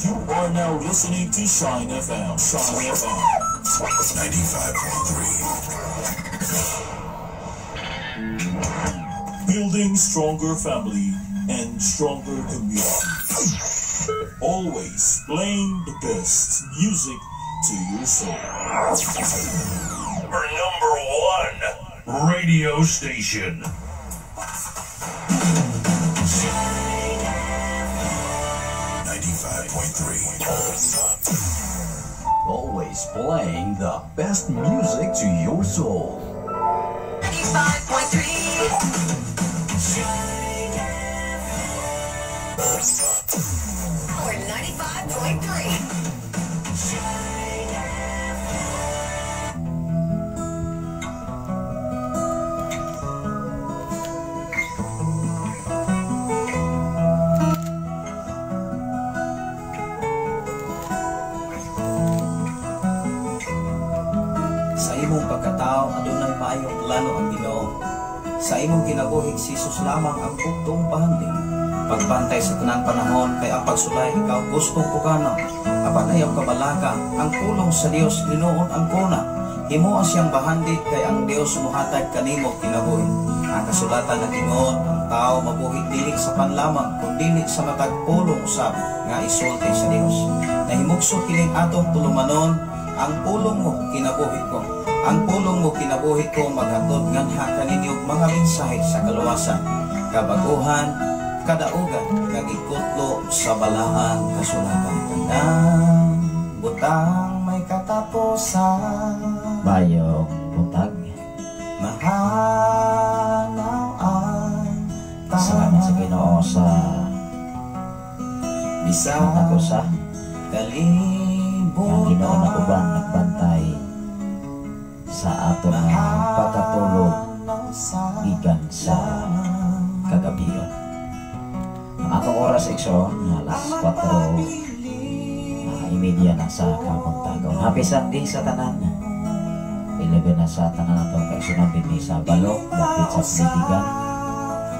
You are now listening to Shine FM. Shine FM. 95.3. Building stronger family and stronger community. Always playing the best music to your soul. Our number one radio station. 95.3. Always playing the best music to your soul. 95.3. Power 95.3. Sa imong pagkatao adunay maayong plano ang Ginoo. Sa imong kinabuhi si Jesus lamang ang buktong bahandi. Pagbantay sa tanang panahon kay ang pagsulay ikaw gustong pugana. Apan ayaw kabalaka ang pulong sa Dios hinuon ang kuna. Himoa siyang bahandi kay ang Dios mohatag kanimo kinabuhi. Ang kasulatan nag-ingon ang tao mabuhi dili sa panlamang kun dili sa matag pulong usab nga isulti sa Dios. Nahimugso kining atong tulumanon, ang pulong mo kinabuhi ko. Ang pulong mo kinabuhi ko maghatod nganha kaninyo mga mensahe sa kaluwasan, kabaguhan, kadaugan, kag ikutlo sa balaang kasulatan. Tanang butang may katapusan. Bayong buntag. Mahanaw ang Salamat sa Ginoo sa bisan matag usa. Kalibutan. Ang Ginoo naguban nagbantay sa ato nga pagkatulog gikan sa kagabion. Ang atong oras, igsoon, alas 4:30 na sa kabuntagaon. Happy Sunday sa tanan. 11 na sa tanan atong kaigsunan dinhi sa Balok, dapit sa Pilipigan,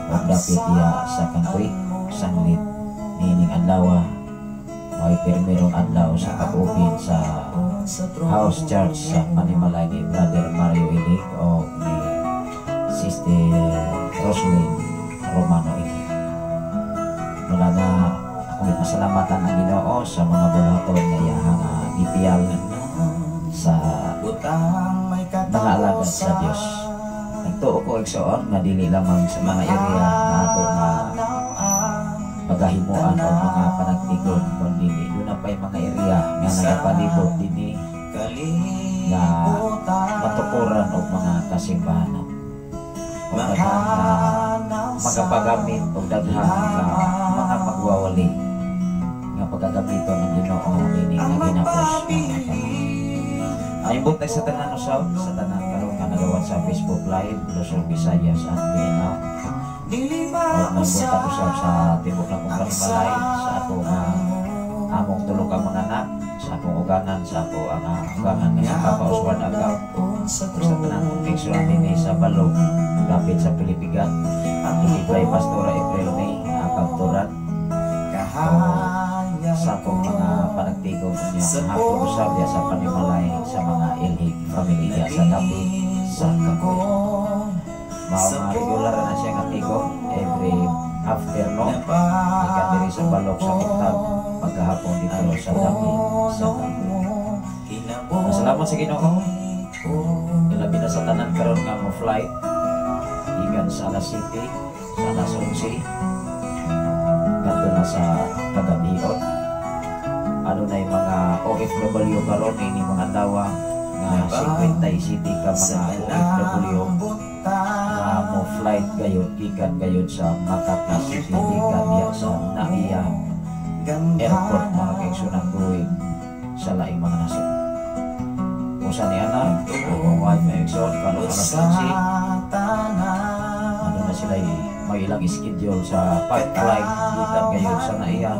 o dapit diya sa Kangkoy, sanglit niining adlaw, may pirmirong adlaw sa pag-open sa House Church sa panimalay ni Brother Mario Ilig o ni Sister Roslyn Romano Ilig. Mula na akong ipasalamatan ang Ginoo sa mga bulaton nga iyahang gipiyal sa mga alagad sa Dios. Nagtuo ko, igsoon, nga dili lamang sa mga area na ato nga pagahimuan o mga panagtigon, kundi doon na pa'y mga area nga nagapalibot dinhi nga matukuran og mga kasimbahanan o daghan nga magapagamit og daghan nga mga magwawali nga pagagamiton ng Ginoo niini nga ginapos nga panahon. Ay buntag sa tanan usab, sa tanan karon nga nagawat sa Facebook Live, Luzon, Visayas at Mindanao. O nagbuntag usab sa tibuok na kong panimalay, sa ako nga among tulo ka mga anak, sa akong ugangan, sa ako ang ugangan nga si Papa Oswald Agaw, ug sa tanan kong kaigsuonan dinhi sa Balog, dapit sa Pilipigan, Ibay Pastora April May, Akagturan, sa akong mga panagtigom niya hapon usab diya sa panimalay sa mga Ilhig family diya sa dapit sa Kapoy. Mao nga regular na siya nga tigom every afternoon gikan diri sa Balok sa buntag, pagkahapon dito sa dapit sa Kapoy. Masalamat sa Ginoo. Ilabi na sa tanan karon nga mo flight gikan sa alas 7, sa alas 11 ngadto na sa kagabion. Adunay mga OFW karon ini mga adlaw nga 57 ka mga OFW nga mo flight gayud gikan gayud sa Makati City, gikan diha sa NAIA Airport, mga kaigsunan, going sa laing mga nasod. Usa ni ana, akong wife, may igsoon, karon alas 11 ano na sila, may ilang schedule sa pag-flight gikan gayud sa NAIA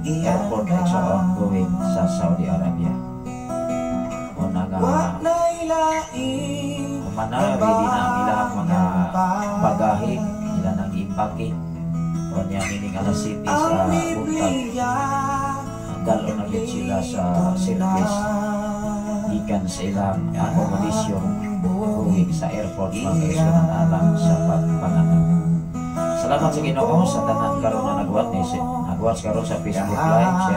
Airport, igsoon, going sa Saudi Arabia. Una nga kumana, ready na ang ilang mga bagahe, ila nang i-packing. O niya nining alas 7 sa buntag. Dalo na gyud sila sa service gikan sa ilang accommodation going sa airport, mga kaigsuonan, alang sa pagpanganak. Salamat sa Ginoo sa tanan karon na nagwat ni nagwatch karon sa Facebook Live, si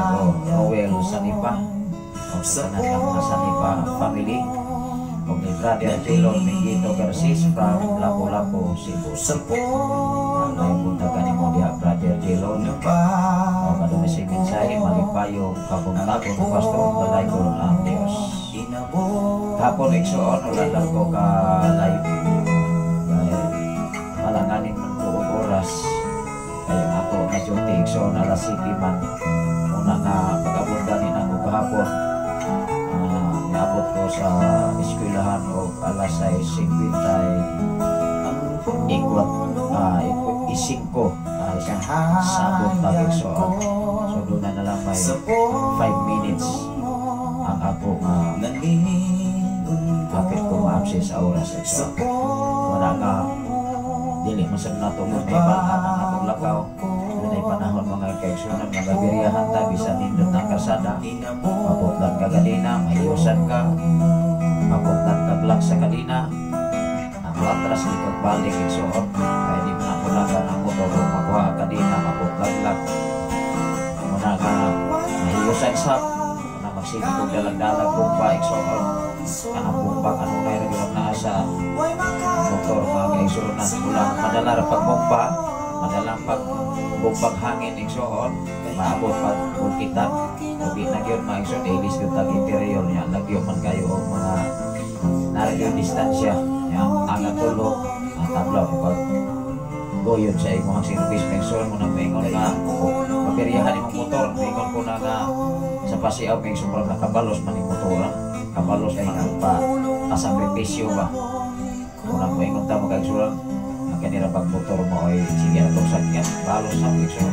Roel Sanipa o sa tanan nga mga Sanipa family o ni Brother Jelon Mingito Garcis from Lapu-Lapu, Cebu City. May buntag kanimo diha, Brother Jelon. O kadunay si mensahe, malipayong kabuntagon, Pastor, dalaygon ang Diyos. Hapon, igsoon, wala lang ko ka live. Kay malanganin man ko og oras. Kaya ako na duty, igsoon, alas 7 man. Una nga pag-abot ni nako kahapon. Niabot ko sa eskwelahan og alas 6:50 ikwat isingko isang sabot tag, igsoon. So doon na lang may 5 minutes ang ako nga hapit ko ma-absent sa oras, igsoon. Wala nga dili man sad nato kung may balhan ang atong lakaw. Dunay panahon, mga kaigsuonan, nga gabiriyahan ta bisan nindot ang karsada, maputlan ka kadena, mahiusan ka, maputlan ka lock sa kadena, ang atras ni pagbalik, igsoon, kaya di mo na mulakan ang motor o makuha ang kadena, maputlan lang muna nga mahiusan sa na magsige kog dalag-dalag bomba, igsoon, kanang bomba kanunay ra gyud ang naa sa motor, mga kaigsuonan. Mula madala ra pag bomba, madalang pag bombang hangin, igsoon, maabot pag bulkitan ug di na gyud, mga igsoon, ilis gyud tag interior niya, lagyo man kayo og mga naa gyud distansya niya ang tulo ang tabla mo pag goyod sa imong service, mga igsoon. Mo nang maingon nga mapiryahan imong motor, maingon ko na nga sa pasiaw, mga igsoon, murag nakabalos man ning motor, ah. Kabalos man ang pa pasakripisyo ba. Unang moingon ta, mga kaigsuonan, ang kanira pag motor mo ay sige na itong sakyan, balos sa mga igsoon.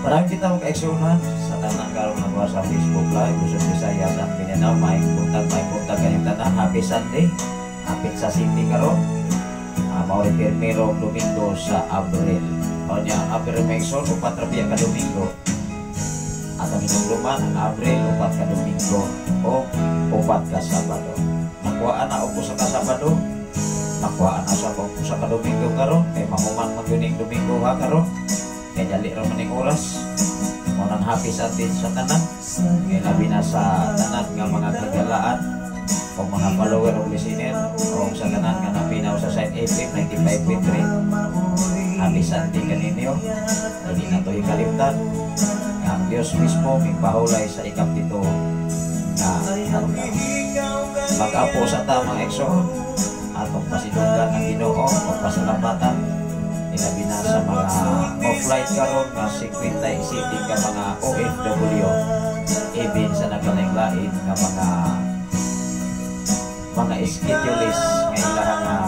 Maraming kita, mga kaigsuonan, sa tanan karon nagawa sa Facebook Live, Luzon, Visayas at Mindanao, maayong buntag kanyong tanan. Happy Sunday. Hapit sa city karon. Mao rin primero Domingo sa Abril. O niya, April, mga igsoon, 4 ra biya ka Domingo. At ang hinumduman, ang Abril, 4 ka Domingo o 4 ka Sabado. Nakuhaan na ako sa ka Sabado, nakuhaan na sa ako sa ka Domingo karon, kay mahuman man yun ning Domingo ha karon. Kay dali ra man ning oras. Mao nang happy Sunday sa tanan. Kay labi na sa tanan nga mga kagalaan o mga follower o listener o sa tanan nga napinaw sa Site FM 95.3. Happy Sunday kaninyo. Hindi na to ikalimtan nga ang Diyos mismo mipahulay sa 7 nga adlaw. Mag-apo sa tamang igsoon, atong pasidunggan ang Ginoo o pasalamatan, ilabi na sa mga mo-flight karon nga 57 ka mga OFW, even sa nagkalain-lain nga mga schedules nga ilahang nga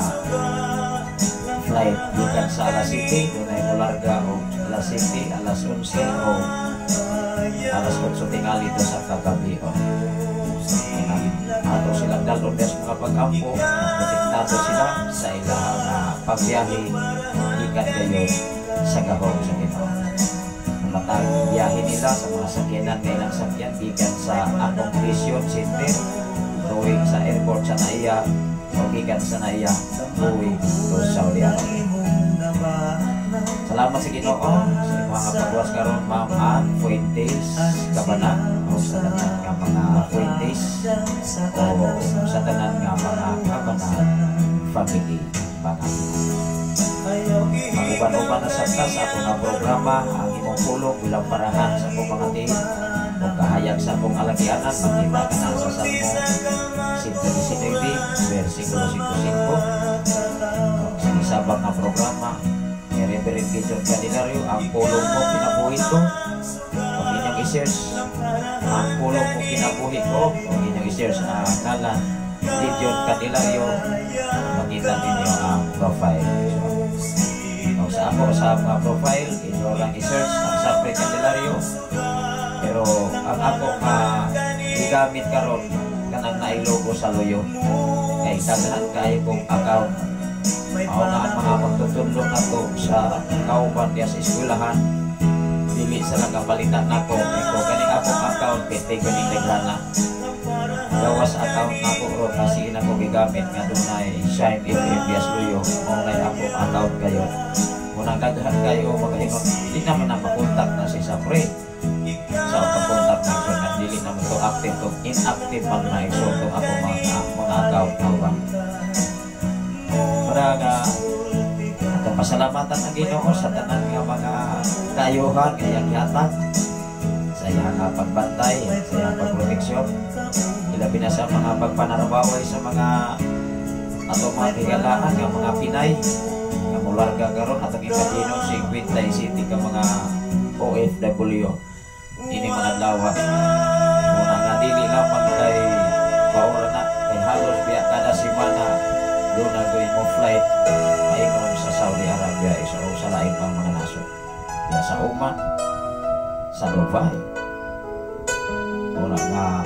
flight gikan sa alas 7, dunay molarga og alas 7, alas 11 o alas 8 tingali to sa kagabi o. Ato silang dalon sa mga pag-ampo, protektado sila sa ilahang pagbiyahe gikan gayon sa gahom sa Ginoo. Matag biyahe nila sa mga sakyanan nga ilang sakyan gikan sa accommodation center going sa airport sa Naiya o gikan sa Naiya going to Saudi Arabia. Salamat sa Ginoo sa imong mga pagwas karon, Ma'am Ann Fuentes Cabana, o sa tanan nga mga Fuentes o sa tanan nga mga Cabana family Pangasinan. Mag-uban-uban na sa ta sa akong nga programa, Ang Imong Pulong bilang Parahan sa akong mga tiil o kahayag sa akong alagianan. Makita ka na sa Salmo 119, versikulo 105 sa isabang nga programa ni Reverend Gideon Candelario, Ang Pulong Mo Kinabuhi Ko. Kung inyong i-search "Ang Pulong Mo Kinabuhi Ko" kung inyong i-search ang ngalan Gideon Candelario, makita ninyo ang profile. So, o sa ako sa mga profile, inyo lang i-search ang Sapre Candelario, pero ang ako nga gigamit karon kanang nailogo sa loyo kay daghan kaayo kong account. Mao na ang mga magtutudlo nato sa kauban diya sa eskwelahan, dili sa lang kapalitan nako ko kaning akong Swerte ko ning daghana. Gawas account nako ron kasi ina ko gigamit nga dunay Shine FM Bias Luyo, mao nay akong account kayo. Munang daghan kayo magaingon di naman na makontak na si Sapre. Sa pag-contact na so nga dili naman to active to, inactive man na so to ako mga account na ba. Para nga atong pasalamatan ang Ginoo sa tanan nga mga kayuhan nga iyang gihatag sa iyang pagbantay, sa iyang pagproteksyon, ilabi na sa mga pagpanarabaway sa mga atong mga higalaan nga mga Pinay nga mularga karon. Atong ipadinong si Quintay City ka mga OFW ini mga adlaw. Muna nga dili lamang kay paura na kay halos biya kada semana doon na mo flight paingon sa Saudi Arabia isa o sa lain pang mga nasod biya sa Oman, sa Dubai. Muna nga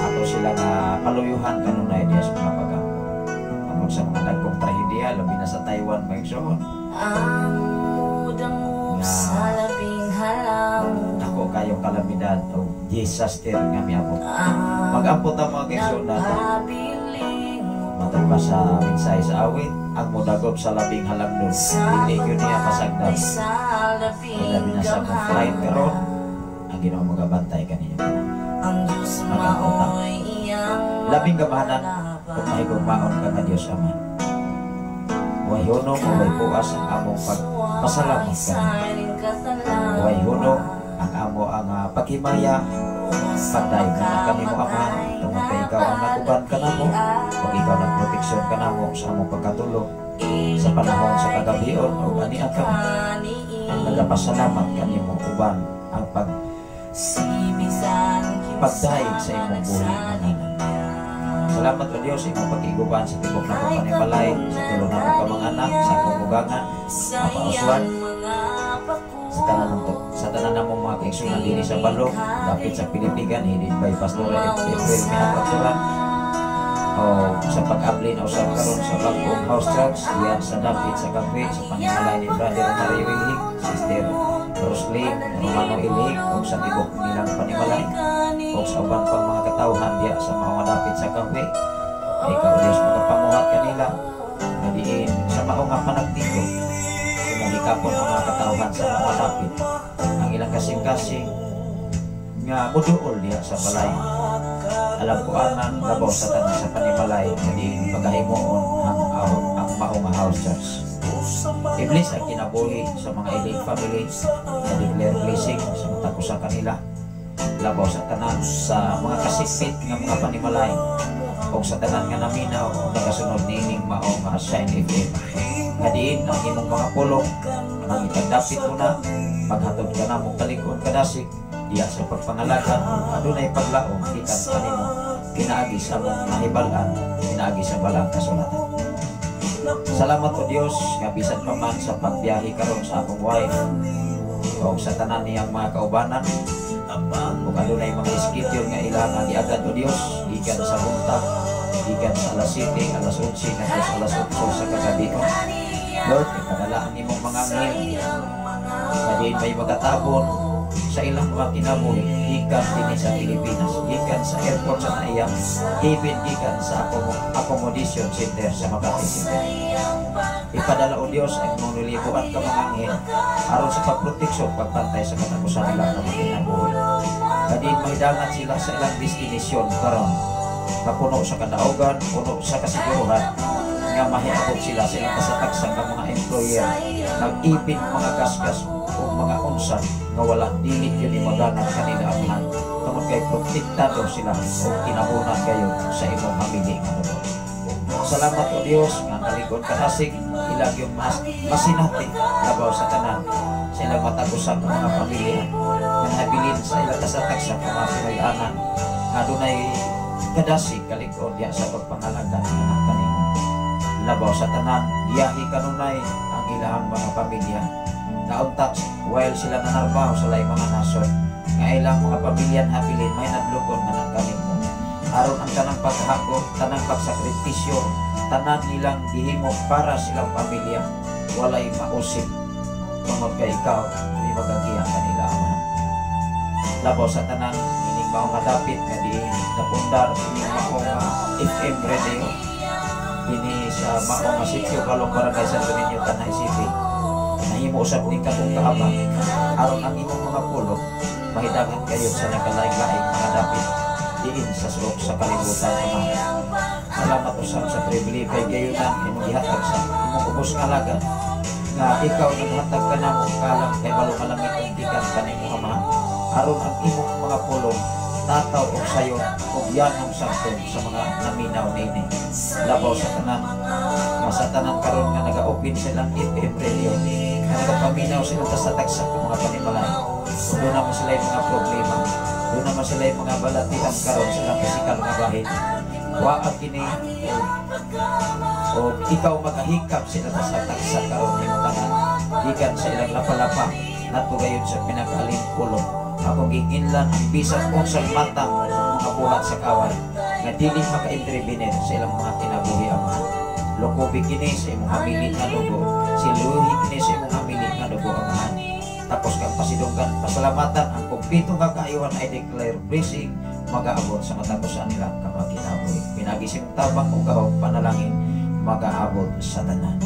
ato sila nga paluyuhan kanunay diya sa mga pag-ampo tungod sa mga dagkong trahedya, labi na sa Taiwan, mga igsoon. Ang mudangop Nga. sa labing halang. Dako kayong kalamidad o disaster nga miabot. Ang Mag-ampo ta, mga igsoon, nato nagpabiling matod pa sa mensahe sa awit, ang mudagop sa labing halangdon dili gyud niya pasagdan. sa labing Labi na sa mga flight karon, ang Ginoo magabantay kaninyo tanan. Ang Diyos Mag-ampo ta. mao'y iyang Labing gamhanan kung mahigugmaon ka nga Dios Ama. Way hunong o way puas ang among pagpasalamat kanimo. Way hunong ang amo ang paghimaya, pagdayeg na kanimo, Amahan, tungod kay ikaw ang naguban kanamo ug ikaw nagproteksyon kanamo sa among pagkatulog sa panahon sa kagabion ug ania kami nagapasalamat kanimo uban ang pagdayeg sa imong buhi nga ngalan. Salamat o Dios sa imong pag-iguban sa tibok na panimalay, sa tulo na ka mga anak, sa akong bugangan, Papa Oswan, sa tanan namong mga kaigsunan dinhi sa Balong, dapit sa Pilipigan, headed by Pastora April Minapagsuran, o sa pag-abli na usab karon sa bagong house church diyan sa dapit sa Kape sa panimalay ni Brother Mario Ilhig, Sister Roslyn Romano Ilhig o sa tibok nilang panimalay o sa uban pang mga katawhan diya sa mga dapit sa Kape. Ikaw, Diyos, magapamuhat kanila nga diin sa mao nga panagtigo sumuhikapon ang mga katawhan sa mga dapit ang ilang kasing-kasing nga muduol diha sa balay alam ko anan labaw sa tanan sa panimalay nga diin pagahimuon ang mao nga house church. I-bless ang kinabuhi sa mga Ilhig family na declare blessing sa matag usa kanila, labaw sa tanan sa mga kasikpit nga mga panimalay o sa tanan nga naminaw o nagasunod niining mao nga Shine FM nga diin ang imong mga pulong mangitagdapit mo na maghatod ka na mong kalig-on kadasig diya sa pagpangalagan adunay paglaom gikan kanimo pinaagi sa among nahibal-an pinaagi sa balang kasulatan. Salamat o Dios nga bisan pa man sa pagbiyahe karon sa akong wife o sa tanan niyang mga kaubanan ug adunay mga schedule nga ilang nga giagad o Dios gikan sa buntag, gikan sa alas 7, alas 11 ngadto sa alas 8 sa kagabi. Lord, ipadala ang imong mga anghel nga diin may magatabon sa ilang mga kinabuhi gikan dinhi sa Pilipinas, gikan sa airport sa NAIA, even gikan sa accommodation center sa Makati City. Ipadala o Dios ang imong nilibuan ka mga anghel aron sa pagproteksyon, pagbantay sa katapusan nila nga mga kinabuhi. Kadiin mahidangan sila sa ilang destinasyon karon kapuno sa kadaugan, puno sa kasiguruhan nga mahiabot sila sa ilang kasatagsan nga mga employer, nag-ipin mga gasgas o mga unsa nga wala dili yun maganat kanila, Amahan, tungod kay protektado sila o kinahunan kayo sa imong hamili nga dugo. Salamat o Dios nga kalig-on kadasig ilang yung mas masinati labaw sa tanan sa ilang matag usa nga mga pamilya nga nabilin sa ilang kasatagsan nga mga Pinoy-anan nga adunay kadasig kalig-on diya sa pagpangalaga ng anak kanimo. Labaw sa tanan, biyahe kanunay ang ilang mga pamilya. Kaunta, while sila nanarbaho sa laing mga nasod, nga ilang mga pamilya habilin may nadlokon nga nang kanimo. Aron ang tanang paghakot, tanang pagsakripisyo, tanan nilang gihimo para silang pamilya, walay mausip. Tungod kay ikaw, may magagiya kanila, Amahan. Labaw sa tanan ining mao nga dapit nga diin napundar ining mao nga FM radio dinhi sa mao nga sitio Balong, Barangay Santo Niño, Tanay City. Nahimo usab ni katong kaabag aron ang imong mga pulong mahidangan kayo sa nagkalaing-laing mga dapit diin sa sulok sa kalibutan, Ama. Salamat usab sa pribilehiyo kay gayunan imong gihatag sa imong ubos nga alagad nga ikaw naghatag ka namo kalam kay balo nga langit ang gikan kanimo, Ama, aron ang imong mga pulong tataw og sayon og yanong sakto sa mga naminaw nini. Labaw sa tanan nga sa tanan karon nga naga-open silang FM radio, nga nagapaminaw sila sa tagsa ng mga panimalay, kung duna man sila mga problema, duna man sila mga balatian karon sa ilang pisikal nga bahin, waa kini o ikaw makahikap sila sa tagsa karon nimo tanan gikan sa ilang lapalapa ngadto gayon sa pinakaaling pulong. Akong gikinlan ang bisan unsang matang mga buhat sa kaway nga dili maka-intervene sa ilang mga kinabuhi, Ama. Lukobi kini sa imong hamili nga dugo, siluhi kini sa imong hamili nga dugo, Amahan. Tapos kang pasidunggan, pasalamatan ang kumpleto nga kaayuhan ay declare blessing magaabot sa matag usa nila ka mga kinabuhi. Pinagi sa imong tabang o gahom, panalangin magaabot sa tanan.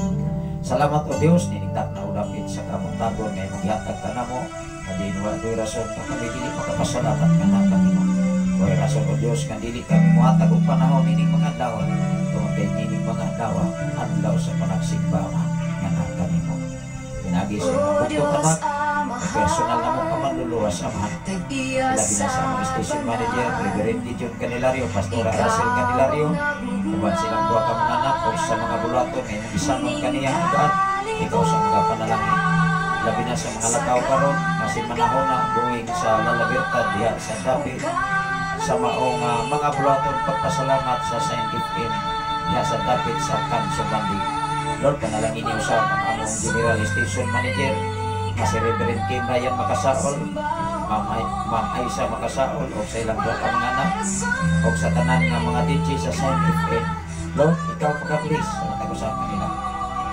Salamat, O Dios, ninigtak na ulapit sa kabuntagon nga imong gihatag kanamo. Adiin wa ko'y rason nga kami dili makapasalamat ka na kanimo. Way rason, O Dios, nga dili kami muhatag og panahon nining mga adlaw, tungod kay nining mga adlaw adlaw sa panagsimba nga na kanimo. Pinagi sa imong bugtong anak, ang personal na mong kamanluluwas, Amahan. Labi na sa among station manager, Reverend Gideon Candelario, Pastora Russell Candelario, uban silang duha ka mga anak o sa mga buluhaton nga imong gisanon kaniya gaan, ikaw sa mga panalangin. Labi na sa mga lakaw karon nga si manahona going sa La Libertad diha sa dapit sa maong mga buluhaton pagpasalamat sa Saint FM diha sa dapit sa Kanso Bandi. Lord, panalangin niyo sa ang among General Station Manager nga si Reverend Kim Ryan Makasaol, Ma'am Aisa Makasaol, o sa ilang duha ka mga anak, o sa tanan nga mga DJ sa Saint FM. Lord, ikaw pagka-bless sa matag usa kanila.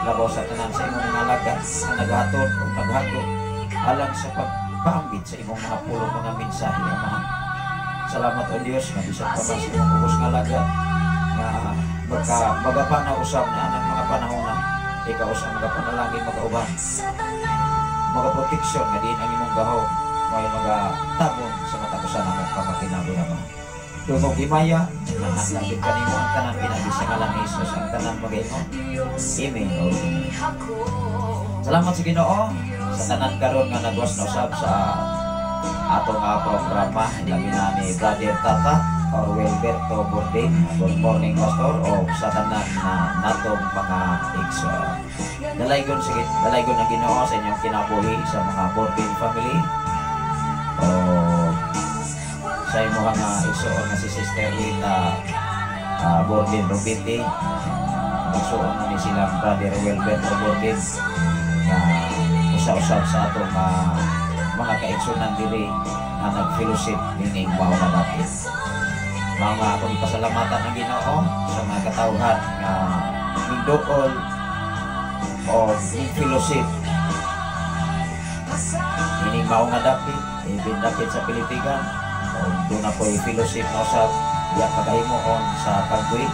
Labaw sa tanan sa imong mga alagad nga naghatod o naghagop alang sa pagpaambit sa imong mga pulong, mga mensahe, Amahan. Salamat, O Dios, nga bisan pa man sa imong ubos nga alagad nga magka magapana usab na anang mga panahon na ikaw sa mga panalangin magauban mga proteksyon nga diin ang imong gahom may mga tabon sa matag usa namong kamakinabuhi, Ama. Dungog himaya, nahanapit kanimo ang tanan pinagi sa ngalan ni Jesus, ang tanan magaingon, Amen o Amen. Salamat sa Ginoo sa tanan karon nga nagwas na usab sa atong programa, labi na ni Brother Tata or Wilberto Bordin. Good morning, Pastor, o sa tanan na natong mga igsoon. Dalaygon sige, dalaygon ang Ginoo sa inyong kinabuhi sa mga Bordin family. O sa imong nga igsoon nga si Sister Lita Bordin Rubiti. Igsoon na ni silang Brother Wilberto Bordin nga usa-usab sa atong mga kaigsunan diri nga nag-fellowship nining mao nga dapit. Mga akong ipasalamatan ang Ginoo sa mga katawhan nga migduol o fellowship nining mao nga dapit, even dapit sa Pilipigan o duna po'y fellowship na usab diya pagahimuon sa Kagwi.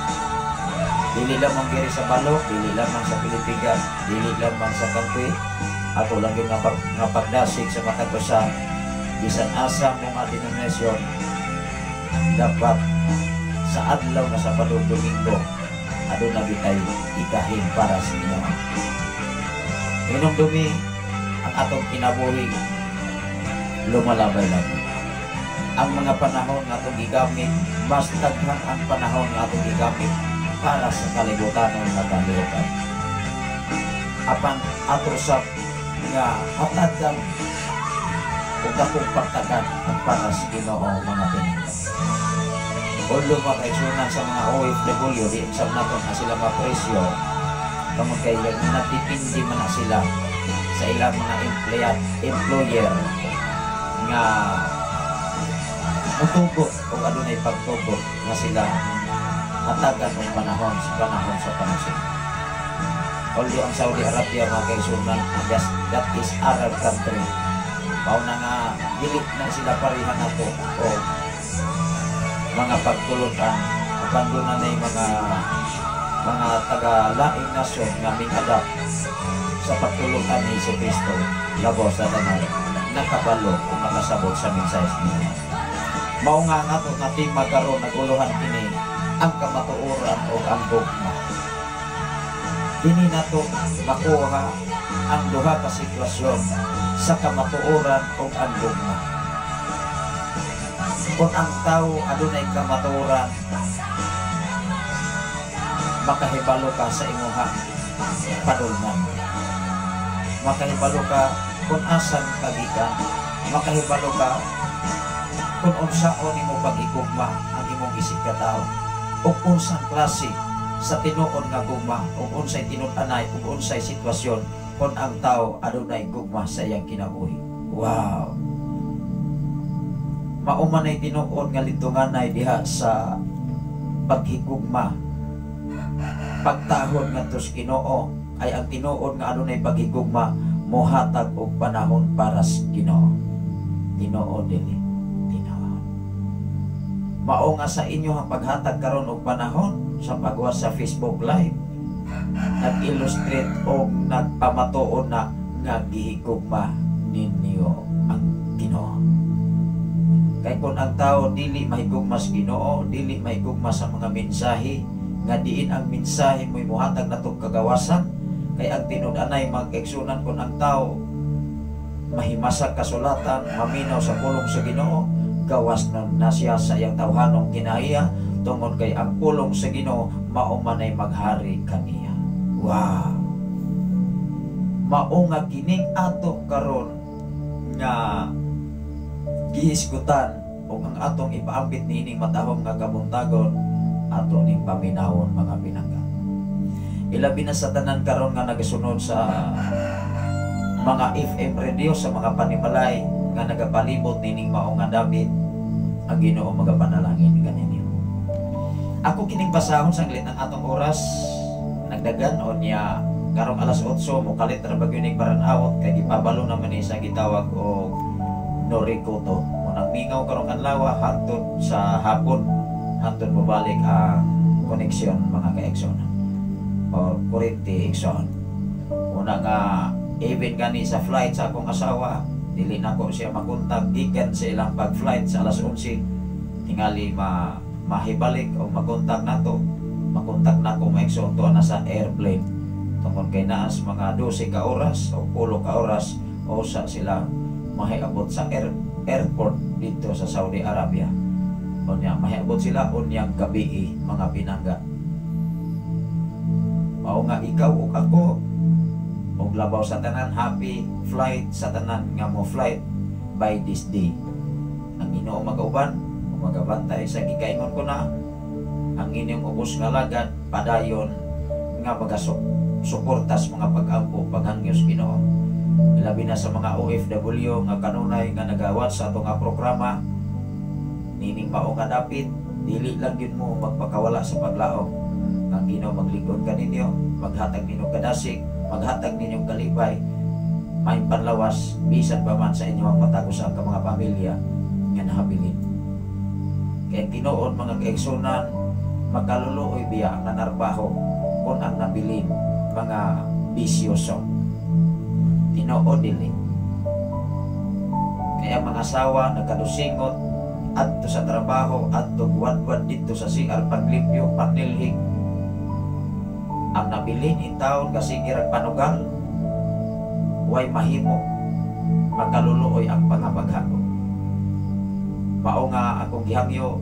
Dili lamang diri sa Balok, dili lamang sa Pilipigan, dili lamang sa Kagwi. Ako lang yung nga pagdasig sa matag usa, bisan asa mo nga denominasyon, dapat sa adlaw nga Sabado, Domingo, aduna bitay ikahin para sa Ginoo. Hinumdumi ang atong kinabuhi lumalabay lang. Ang mga panahon nga atong gigamit, mas daghan ang panahon nga atong gigamit para sa kalibutanon nga kalihukan. Apan ato sa nga hatagan ug dakong pagtagan ang para sa Ginoo, mga pinangga. Although mga kaigsunan sa mga OFW, di sa naton na sila mapresyo, tungod kay nagdepende man na sila sa ilang mga employer nga mutugot o adunay pagtugot nga sila hatagan og panahon sa panahon sa panahon. Although ang Saudi Arabia, mga kaigsunan, that is Arab country. Mao na nga dili na sila pareha nato o mga pagtulunan, apan duna nay mga taga laing nasyon nga ming-adapt sa pagtulunan ni Hesus Kristo. Labaw sa tanan, nakabalo o nakasabot sa mensahe niya. Mao nga ang ato nga tema karon, naguluhan kini ang kamatuoran o ang gugma. Dini nato makuha ang duha ka sitwasyon sa kamatuoran o ang gugma. Kung ang tao adunay kamatuoran, makahibalo ka sa imuhang padulngan. Makahibalo ka kung asan ka gikan. Makahibalo ka kung unsaon nimo pag-igugma ang imong isip katao ug unsang klase sa tinuod nga gugma ug unsay tinud-anay ug unsay sitwasyon kung ang tao adunay gugma sa iyang kinabuhi. Wow! Mao man ay tinuod nga litunganay diha sa paghigugma, pagtahod ngadto sa Ginoo, ay ang tinuod nga adunay paghigugma mohatag og panahon para sa Ginoo. Tinuod dili? Tinuod. Mao nga sa inyo ang paghatag karon og panahon sa pagwa sa Facebook Live, nag-illustrate o nagpamatuon na nga gihigugma ninyo ang Ginoo. Kay kung ang tao dili mahigugma sa Ginoo, dili mahigugma sa mga mensahe nga diin ang mensahe mo'y muhatag natong kagawasan, kay ang tinud-anay, mga kaigsunan, kung ang tao mahimasag kasulatan, maminaw sa pulong sa Ginoo, gawas na siya sa iyang tawhanong kinaiya, tungod kay ang pulong sa Ginoo mao manay maghari kaniya. Wow! Mao nga kining ato karon nga gihisgutan ug ang atong ipaambit niining matahom nga kabuntagon, ato ning paminawon, mga pinangga. Ilabi na sa tanan karon nga nagasunod sa mga FM radio, sa mga panimalay nga nagapalibot nining mao nga dapit, ang Ginoo magapanalangin kaninyo. Ako kining basahon sanglit ang atong oras nagdagan o niya karong alas 8 mo kalit ra ba gyud ning Baranawot kay gipabalo naman ni sa gitawag og Norikoto. Mo nagmingaw karong adlaw hangtod sa hapon, hangtod mobalik ang koneksyon, mga kaigsoon, or kuryente, igsoon. Una nga even gani sa flight sa akong asawa, dili nako siya makontak gikan sa ilang pag-flight sa alas 11. Tingali ma mahibalik o makontak nato, makontak nako, mga igsoon, tuwa na sa airplane, tungod kay naas mga 12 ka oras o 10 ka oras o sa sila mahiabot sa airport dito sa Saudi Arabia. Unya mahiabot sila unyang gabi, mga pinangga. Mao nga ikaw ug ako, ug labaw sa tanan, happy flight sa tanan nga mo flight by this day. Ang Ginoo magauban ug magabantay sa gikaingon ko na ang inyong ubos nga lagad, padayon nga magasok suporta sa mga pag-ampo, paghangyo sa Ginoo. Labi na sa mga OFW nga kanunay nga nagawat sa atong nga programa nining mao nga dapit, dili lang gyud mo magpakawala sa paglaom. Ang Ginoo maglingkod kaninyo, maghatag ninyo kadasig, maghatag ninyo kalipay, may panlawas bisan pa man sa inyong matag usa ka mga pamilya nga nahabilin. Kay tinuod, mga kaigsunan, makaluluoy biya ang nanarbaho kung ang nabilin mga bisyoso. Tinuod dili? Kaya mga asawa nagkadusingot adto sa trabaho, adto wadwad dito sa CR, paglimpyo, panilhig. Ang nabilin in taon kasi girag panugal, way mahimo, makaluluoy ang pangapaghago. Mao nga akong gihangyo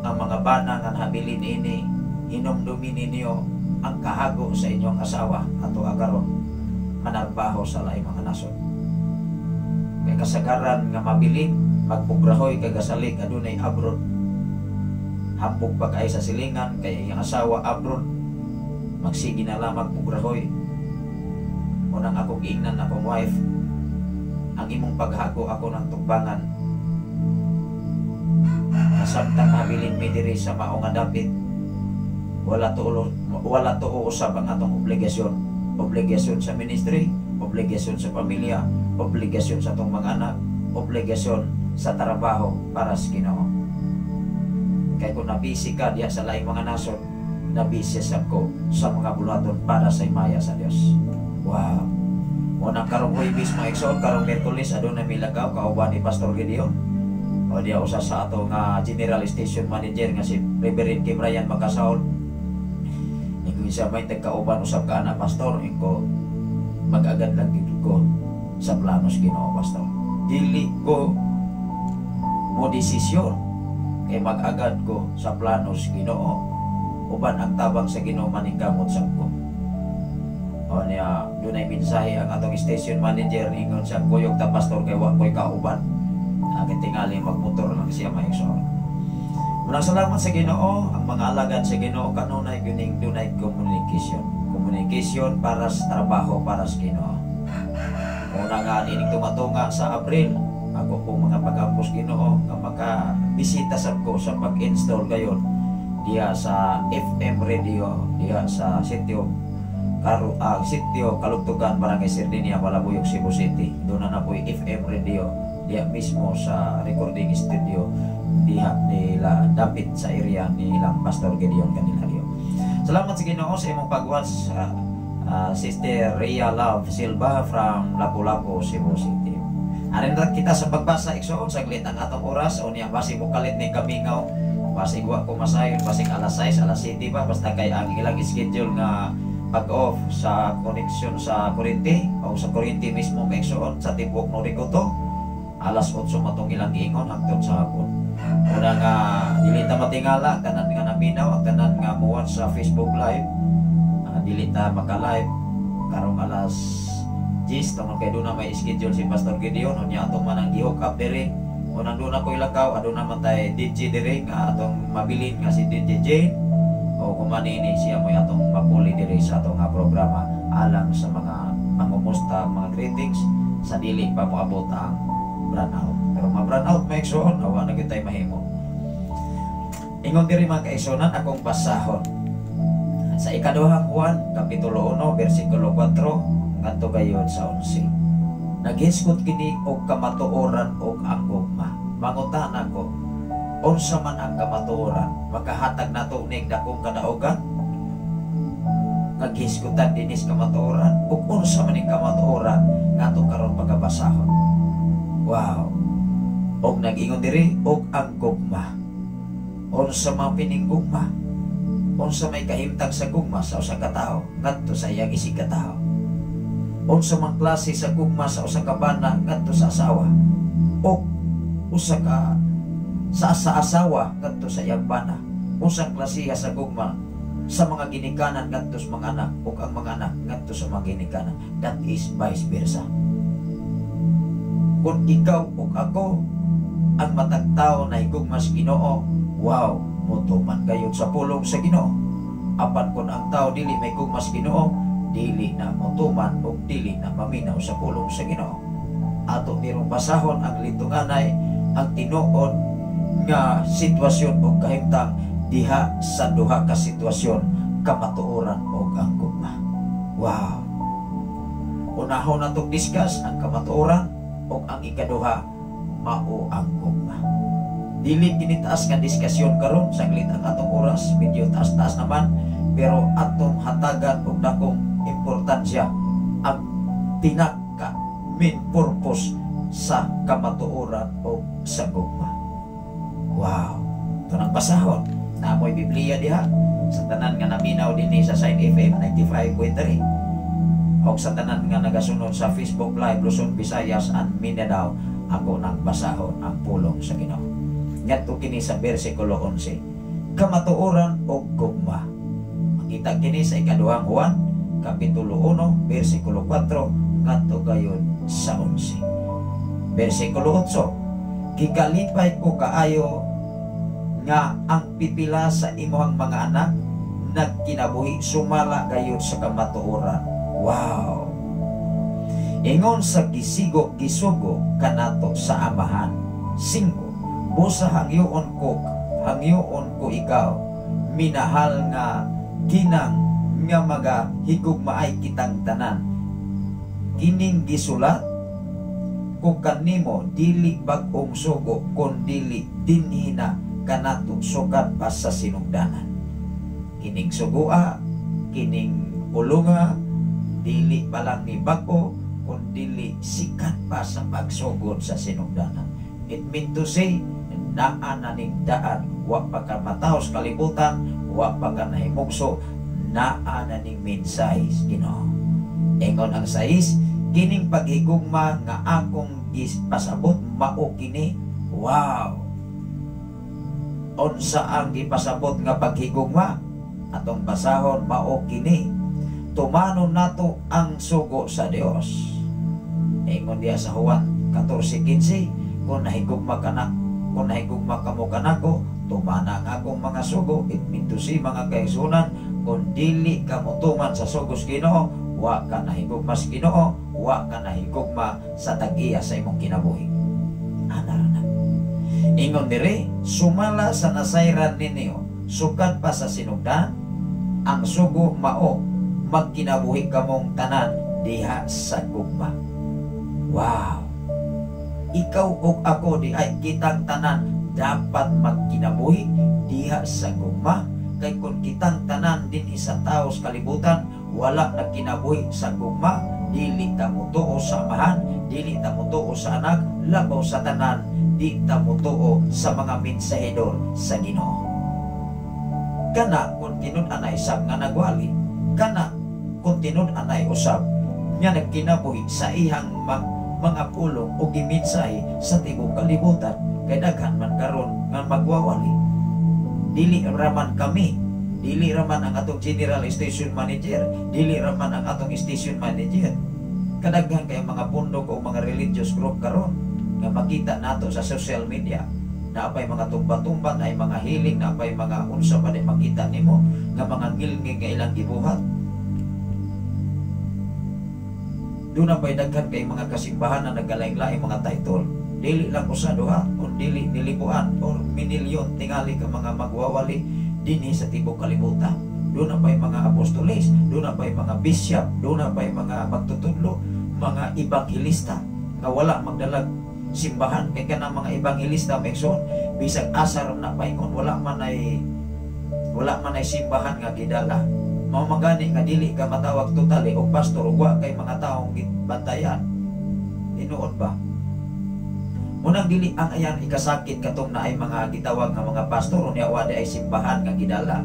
ang mga bana nga nahabilin ini, hinumdumi ninyo ang kahago sa inyong asawa ato karon manarbaho sa laing mga nasod. Kay kasagaran nga mabilin, magpugrahoy kay gasalig adunay abroad. Hambog pa kay sa silingan kay iyang asawa abroad. Magsige na lang magpugrahoy. Unang akong giingnan akong wife, ang imong paghago ako ng tugbangan. Samtang habilin mi diri sa mao nga dapit, wala to usab ang atong obligasyon. Obligasyon sa ministry, obligasyon sa pamilya, obligasyon sa atong mga anak, obligasyon sa trabaho para sa Ginoo. Kay kung nabisi ka diha sa laing mga nasod, nabisi sab ko sa mga buluhaton para sa himaya sa Dios. Wow. Unang karong Huwebes, mga igsoon, karong Miyerkules, aduna milakaw kauban ni Pastor Gideon. O diya usa sa ato nga General Station Manager nga si Reverend Kim Ryan Makasaol. Ingon siya, "May tagkauban usab ka na, Pastor." Inko, "Mag-agad lang gid ko sa planos Ginoo, Pastor. Dili ko mo desisyon kay mag-agad ko sa planos Ginoo uban ang tabang sa Ginoo maningkamot sa ko." O niya, dunay mensahe ang atong station manager, ingon siya, "Kuyog ta, Pastor, kay wa ko'y kauban." Akin tingali magmotor lang siya, mga igsoon. Munang salamat sa Ginoo, ang mga alagad sa Ginoo kanunay guning dunay communication. Communication para sa trabaho para sa Ginoo. Una nga nining tumatunga sa Abril, ako pong mga pag-ampos Ginoo nga makabisita sab ko sa pag-install gayon diha sa FM radio diha sa sitio Karo, sitio Kalugtugan, Barangay Sardinia, Malabuyok, Cebu City. Doon na po FM radio diha mismo sa recording studio diha nila dapit sa area nilang Pastor Gideon Candelario. Salamat sa Ginoo sa imong pag-watch, Sister Rhea Love Silva from Lapu-Lapu, Cebu City. Arin ra kita sa pagbasa, igsoon, saglit ang atong oras o niya basi mo kalit ni kamingaw, basig wa ko masayon, basig alas 6, alas 7 pa, basta kay ang ilang schedule nga pag-off sa connection sa kuryente o sa kuryente mismo, mga igsoon, sa tibuok Noricoto, alas 8 matong ilang giingon hangtod sa hapon. Una nga dili ta matingala tanan nga naminaw, ang tanan nga muwatch sa Facebook Live. Dili ta maka-live karong alas 10 tungod kay doon na may schedule si Pastor Gideon. Unya atong manang gi-hook up diri. Unang doon ako ilakaw, aduna man tay DJ diri nga atong mabilin nga si DJ Jane o kumanini siya mo'y atong mapuli diri sa atong nga programa alang sa mga pangumusta, mga greetings sa dili pa moabot ang brownout. Pero ma-brown out, mga igsoon, awa na gyud tay mahimo. Ingon diri, mga kaigsuonan, akong basahon sa Ikaduhang Juan kapitulo 1 bersikulo 4 ngadto gayon sa 11. Naghisgot kini og kamatuoran og ang gugma. Mangutana ko, unsa man ang kamatuoran? Makahatag nato nig dakong kadaugan? Naghisgutan dinis kamatuoran ug unsa man ning kamatuoran nga ato karon pagabasahon? Wow. Og nag-ingon diri og ang gugma. Unsa man pining gugma? Unsa may kahimtang sa gugma sa usa ka tawo ngadto sa iyang isig ka tawo? Unsa man klase sa gugma sa usa ka bana ngadto sa asawa? O usa ka sa asawa ngadto sa iyang bana? Unsang klase sa gugma sa mga ginikanan ngadto sa mga anak ug ang mga anak ngadto sa mga ginikanan? That is vice versa. Kung ikaw ug ako, ang matag tawo na higugma sa Ginoo, wow, mutuman gayud sa pulong sa Ginoo. Apan kung ang tao dili may gugma sa Ginoo, dili na mutuman ug dili na maminaw sa pulong sa Ginoo. Ato nirong basahon ang litunganay, ang tinuod nga sitwasyon o kahimtang diha sa duha ka sitwasyon, kamatuoran o ang gugma. Wow. Unahon natong discuss ang kamatuoran o ang ikaduha mao ang gugma. Dili kini taas nga diskusyon karon, saglit ang atong oras, medyo taas-taas naman, pero atong hatagan og dakong importansya ang pinaka main purpose sa kamatuoran o sa gugma. Wow. Ito nang basahon. Namoy Biblia diha sa tanan nga naminaw dinhi sa Sign FM 95.3 o sa tanan nga nagasunod sa Facebook Live Luzon, Visayas and Mindanao, ako nang basahon ang pulong sa Ginoo. Ngadto kini sa bersikulo 11. Kamatuoran o gugma. Makita kini sa Ikaduhang Juan kapitulo 1 bersikulo 4 ngadto gayon sa 11. Bersikulo 8. Gikalipay ko kaayo nga ang pipila sa imuhang mga anak nagkinabuhi sumala gayud sa kamatuoran. Wow! Ingon sa gisigo gisugo kanato sa Amahan. 5. Busa hangyoon ko ikaw, minahal nga ginang, nga maga higugmaay kitang tanan. Kining gisulat ko kanimo, dili bag-ong sugo kun dili dinhi na kanato sukad pa sa sinugdanan. Kining sugoa, kining pulunga, dili pa lang ni bag-o kun dili sikat pa sa pagsugod sa sinugdanan. It mean to say, naa na ning daan, wa pa ka matawo sa kalibutan, wa pa ka nahimugso, naa na ning mensahe sa Ginoo. Ingon ang 6, kining paghigugma nga akong gipasabot mao kini. Wow! Unsa ang gipasabot nga paghigugma? Atong basahon, mao kini: tumanon nato ang sugo sa Dios. Ingon diya sa Juan 14:15, kung nahigugma ka na, kung nahigugma kamo kanako, tumana ang akong mga sugo. It mean to say, mga kaigsuonan, kung dili ka motuman sa sugo sa Ginoo, wa ka nahigugma sa Ginoo, wa ka nahigugma sa tag-iya sa imong kinabuhi. Ana ra na. Ingon dire, sumala sa nasayran ninyo sukad pa sa sinugdan, ang sugo mao magkinabuhi kamong tanan diha sa gugma. Wow! Ikaw ug ako di ay kitang tanan dapat magkinabuhi diha sa gugma, kay kung kitang tanan dinhi sa tawo sa kalibutan wala nagkinabuhi sa gugma, dili ta motuo sa Amahan, dili ta motuo sa Anak, labaw sa tanan, di ta motuo sa mga mensahedor sa Ginoo. Kana kung tinud-anay sab nga nagwali, kana kung tinud-anay usab nga nagkinabuhi sa ihang mga pulong o gimensahe sa tibuok kalibutan, kay daghan man karon nga magwawali. Dili raman kami, dili raman ang atong general station manager, dili raman ang atong station manager. Kadaghan kay mga pundok o mga religious group karon nga makita nato sa social media, naapay mga tumba-tumba, naay mga healing, naapay mga unsa pa di makita nimo nga mga ngilngig nga ilang gibuhat. Doon na pa'y daghan kay mga kasimbahan na nagkalaing-laing mga title. Dili lang usa duha, kung dili nilibuan or minilyon tingali ka mga magwawali dinhi sa tibuok kalibutan. Doon na pa'y mga apostoles, doon na pa'y mga bishop, doon na pa'y mga magtutudlo, mga ebanghelista nga wala magdalag simbahan, kay kanang mga ebanghelista, Mekson, bisag asa ra na paingon, wala man ay simbahan nga gidala. Mao man gani nga dili ka matawag totally og pastor ug wa kay mga taong bantayan. Tinuod ba? Munang dili ang ayan ikasakit katong naay mga gitawag nga mga pastor unya wa di ay simbahan nga gidala.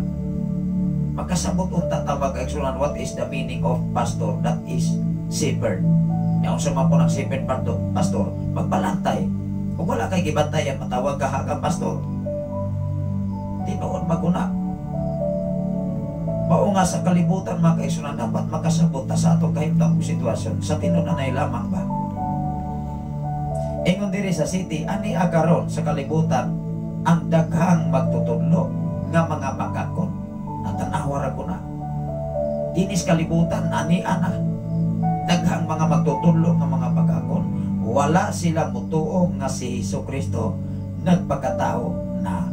Makasabot unta ta, mga kaigsuonan, what is the meaning of pastor? That is shepherd. Nya unsa man po ng shepherd pastor? Pastor, magbalantay. Kung wala kay gibantayan, matawag ka ka pastor? Tinuod maguna. Mao nga sa kalibutan, mga kaigsuonan, dapat makasabot ta sa atong kahimtang ug sitwasyon sa tinud-anay lamang ba. Ingon diri sa 7, ani karon sa kalibutan ang daghang magtutudlo nga mga makakon. Natanawa ra ko na. Dinis kalibutan ani ana daghang mga magtutudlo nga mga pakakon. Wala sila mutuo nga si Hesus Kristo nagpakatao na.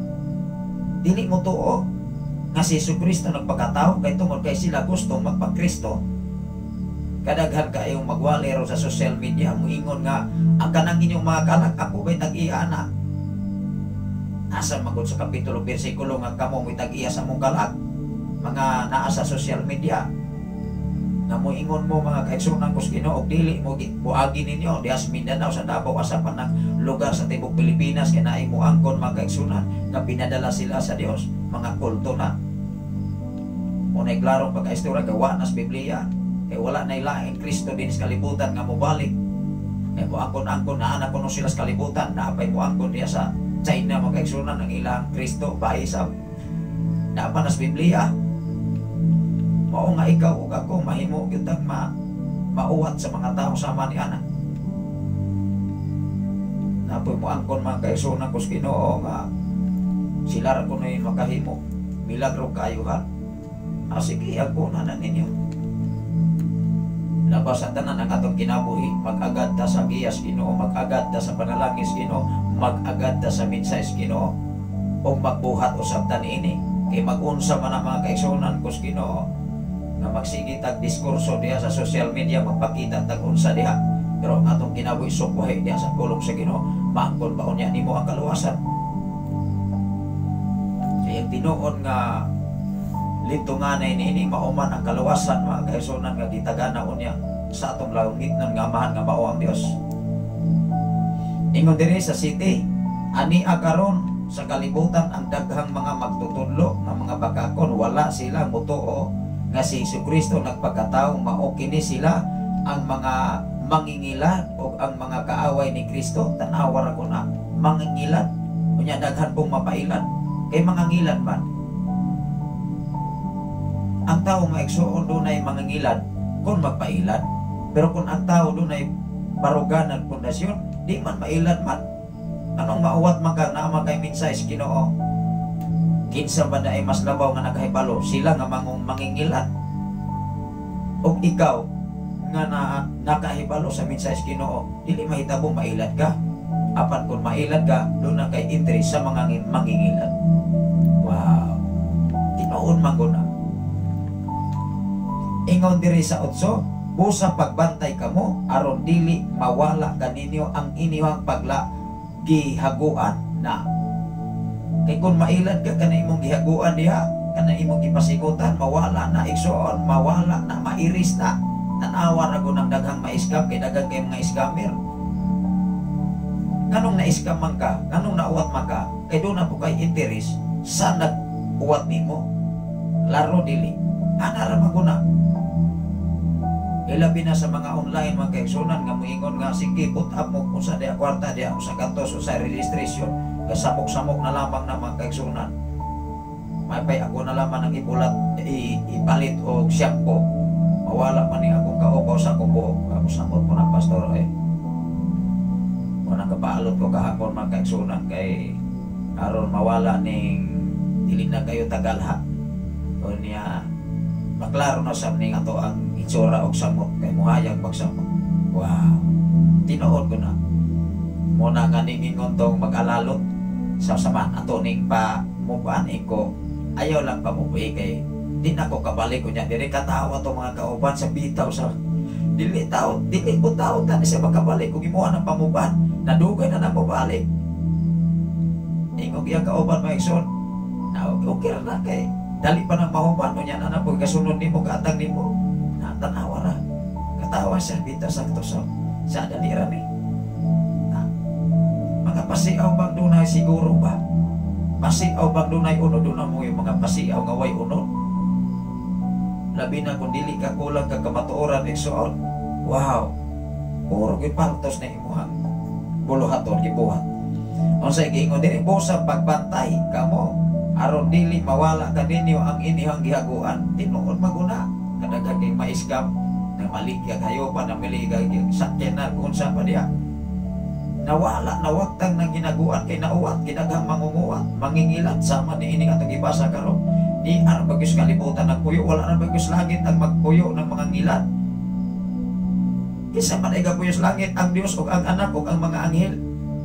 Dili mutuo nga si Hesus Kristo nagpakatao kay tungod kay sila gusto magpakristo. Kadaghan kayong magwali ro sa social media, muingon nga ang kanang inyong mga kalag, ako ba'y tag-iya na? Asa magod sa kapitulo, bersikulo nga kamo mo'y tag-iya sa mong kalag? Mga naa sa social media nga moingon mo, mga kaigsuonan ko sa Ginoo, og dili mo buagi ninyo diha sa Mindanao, sa Davao, asa pa ng lugar sa tibuok Pilipinas, kay naay mo angkon, mga kaigsuonan, nga pinadala sila sa Dios, mga kulto na. Unay klarong pagkaistorya, gawa nas Biblia, kay wala na ilaing Kristo din sa kalibutan nga mobalik. Kay mo angkon-angkon na anak kuno sila sa kalibutan, naapay mo angkon diya sa China, mga kaigsuonan, ang ilang Kristo bahi sa naa pa nas Biblia. Mao nga ikaw ug ako mahimo gyud tang mauwat sa mga tao sama ni ana. Napoy mo angkon, mga kaigsuonan ko sa Ginoo, nga sila ra kuno'y makahimo milagro kaayuhan. Ah, sige, ako na na ninyo. Labas sa tanan, ang atong kinabuhi, mag-agad ta sa giyas Ginoo, mag-agad ta sa panalangin sa Ginoo, mag-agad ta sa mensahe sa Ginoo, ug magbuhat usab ta niini. Kay mag-unsa man ang mga kaigsuonan ko sa Ginoo nga magsige tag diskurso diha sa social media, magpakita tag unsa diha. Pero ang atong kinabuhi sukwahi diha sa pulong sa Ginoo, maangkon ba unya nimo ang kaluwasan? Kaya tinuod nga lintunganay niini mao man ang kaluwasan, mga kaigsuonan, nga gitagana unya sa atong langitnon nga Amahan nga mao ang Dios. Ingon diri sa 7, ani karon sa kalibutan ang daghang mga magtutudlo nga mga bakakon, wala sila motuo nga si Jesu nagpakatao. Mao kini sila ang mga mangingilad o ang mga kaaway ni Kristo. Tanawa ra ko na mangingilad unya daghan pong mapailad kay mangangilad man ang tao, mga igsuon. Dunay mangangilad kung magpailad, pero kung ang tao dunay barugan ng pundasyon, di man mailad man. Anong mauwat man ka, naa man kay mensahe sa Ginoo? Kinsa ba na ay mas labaw nga nakahibalo, sila nga mangong mangingilad o ikaw nga na nakahibalo sa mensahe sa Ginoo? Dili mahitabo mailad ka. Apan kung mailad ka, duna kay interest sa mga mangingilad. Wow, tinuod man ko na. Ingon diri sa 8, busa pagbantay kamo aron dili mawala kaninyo ang inyong pagla gihaguan na. Kay kung mailad ka, kana imong gihaguan diha, kana imong gipasigutan, mawala na, igsoon, mawala na, mairis na. Tanawa ra ko ng daghang ma-scam kay daghang kay mga scammer. Nganong na-scam man ka, nganong nauwat man ka? Kay duna pod kay interest sa nag-uwat nimo. Laro dili. Ana ra man na. Ilabi na sa mga online, mga kaigsunan, nga moingon nga sige, put up mo kung sa diya kwarta diya sa kantos o sa registration, kasamok-samok na lamang na, mga kaigsunan. Maypay ako na lamang ang ibulat ipalit og shampoo, mawala man ni akong kaupaw sa akong buhok. Ako samot ko na, pastor eh. Wala kapaalot ko kahapon, mga kaigsunan, kay aron mawala ning dili na kayo tagalha o niya maklaro na sa ning ato ang itsura og samot kay muhayag magsamot. Wow, tinuod ko na. Mo na nga ningingon tong mag-alalot sa saman ato ning pa mukuan ko, ayaw lang pamupuhi kay di na ko kabalik ko niya diri. Katawa to, mga kauban, sa bitaw sa dili tao, dili ko tao tani sa makabalik kung imuha ng pamuban, nadugay na na mobalik. Ingog iya kauban, mga igsoon, na okay ra na kay dali pa nang mahuman mo niya na na po kasunod nimo katang nimo na. Tanawa ra, katawa siya bitaw sakto sa dali ra ni na, mga pasiaw bang dunay siguro ba, pasiaw bang dunay unod? Doon mo yung mga pasiaw nga way unod, labi na kung dili ka kulang ka kamatuoran, igsoon. Wow, puro gyud paltos na imuhang buluhaton gibuhat. Unsay giingon diri? Busa pagbantay kamo aron dili mawala kaninyo ang inyong gihaguan. Tinuod maguna, kadaghan kay ma-scam na maligya hayopan, na maligya sakyanan, kung unsa pa diha. Nawala, nawagtang ng ginaguan kay nauwat, ginaghang mangunguwat, mangingilat sama ni ini atong gibasa karon. Di ara bagyos kalibutan nagpuyo, wala na bagyos langit ang magpuyo ng mga ngilat. Kinsa man ay gapuyo sa langit? Ang Dios ug ang Anak ug ang mga anghel.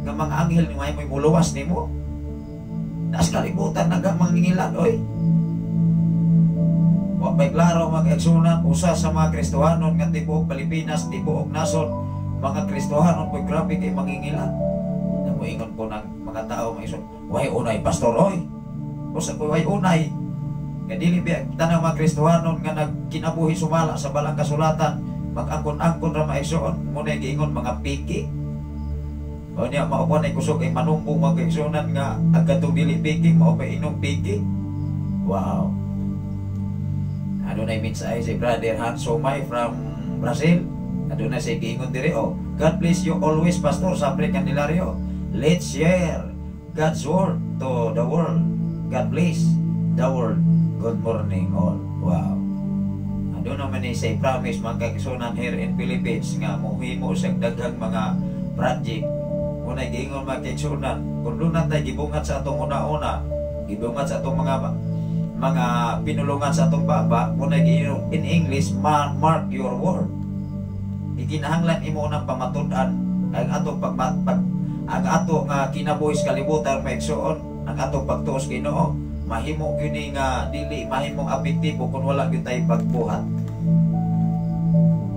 Nga mga anghel ni may muluwas nimo. Nas kalibutan naga mangingilat oy. Wa pa'y klaro, mga kaigsunan, usa sa mga Kristohanon nga tibuok Pilipinas, tibuok nasod, mga Kristohanon po'y grabe kay mangingilat. Namuingon po ng mga tao, mga igsoon, "Way unay, pastor oy." Usa po way unay. Kay dili biya tanang mga Kristohanon nga nagkinabuhi sumala sa balang kasulatan, mag-angkon-angkon ra, mga igsoon, mao na giingon mga piki. O niya mao pa na kusog ay manumbong, mga kaigsunan, nga ang katong dili piki mao pa inom piki. Wow. Adunay mensahe si Brother Hans Somay from Brazil. Adunay siya giingon diri oh. "God bless you always, Pastor Sapre Candelario. Let's share God's word to the world. God bless the world. Good morning all." Wow. Aduna man ni say promise, mga kaigsunan, here in Philippines nga mohimo sa daghang mga project. Unay giingon, mga kaigsunan, kung duna tay gibungat sa atong una-una, gibungat sa atong mga pinulungan sa atong baba, unay giingon in English, "Mark your word." Gikinahanglan imo unang pamatud-an ang atong pag, pag ang ato nga kinabuhi sa kalibutan, mga igsoon, ang atong pagtuos Ginoo, mahimo gyud ni nga dili mahimong apektibo kung wala gyud tay pagbuhat.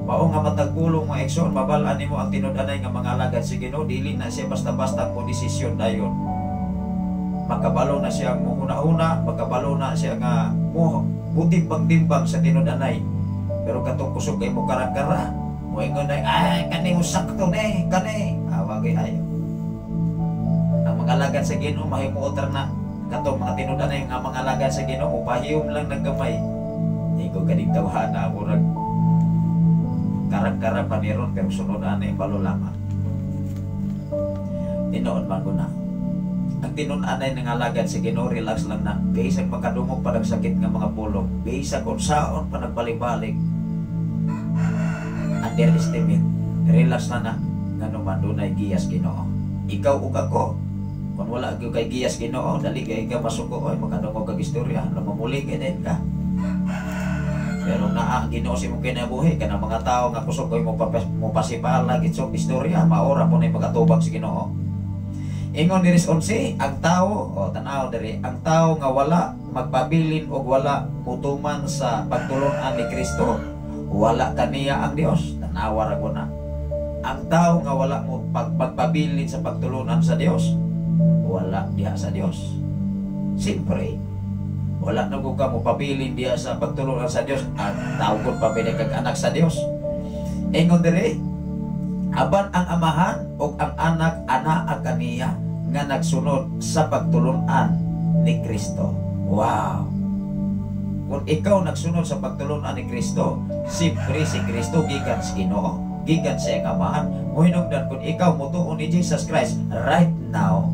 Mao nga matag pulong, mga igsoon, mabal-an nimo ang tinud-anay nga mga alagad sa Ginoo, dili na siya basta-basta mo desisyon dayon. Makabalo na siya mo huna-huna, makabalo na siya nga mo butimbang-timbang sa tinud-anay. Pero katong kusog kay mo kara-kara, moingon ay, "Ay, kani mo sakto ni, kani." Awagay ayo. Ang mga alagad sa Ginoo mahimuot ra na. Katong mga tinud-anay nga mga alagad sa Ginoo, mupahiyom lang ng gamay. Di ko ganing tawhana, murag karang-kara pa ni ron, pero sunod ani balo lamang. Tinuod man ko na. Ang tinun-anay ng alagad sa Ginoo, relax lang na. Bisag makadungog pa nagsakit nga mga pulong, bisag unsaon pa nagbalik-balik. Underestimate. Relax na na. Ngano man dunay giyas Ginoo. Ikaw ug ako, kung wala gyud kay giyas Ginoo, dali kay ka masuko oy, makadungog kag istorya, mamuli kay din ka. Pero naa ang Ginoo sa imong kinabuhi, kanang mga tao nga kusog koy mo mo pasipala gitsog istorya, maora po na magatubag sa Ginoo. Ingon diri sa 11, ang tao, o tan-aw diri, ang tao nga wala magpabilin og wala mutuman sa pagtulon-an ni Kristo, wala kaniya ang Dios. Tanawa ra ko na. Ang tao nga wala mo magpabilin sa pagtulunan sa Dios, wala diha sa Dios. Siyempre, wala na ko ka mo pabilin diha sa pagtulunan sa Dios, ang tawgon pa kag anak sa Dios. Ingon diri, aban ang Amahan ug ang Anak anaa kaniya nga nagsunod sa pagtulunan ni Kristo. Wow! Kung ikaw nagsunod sa pagtulunan ni Kristo, siyempre si Kristo gikan sa Ginoo, gikan sa iyang Amahan. Mohinungdan kung ikaw motuo ni Jesus Christ right now,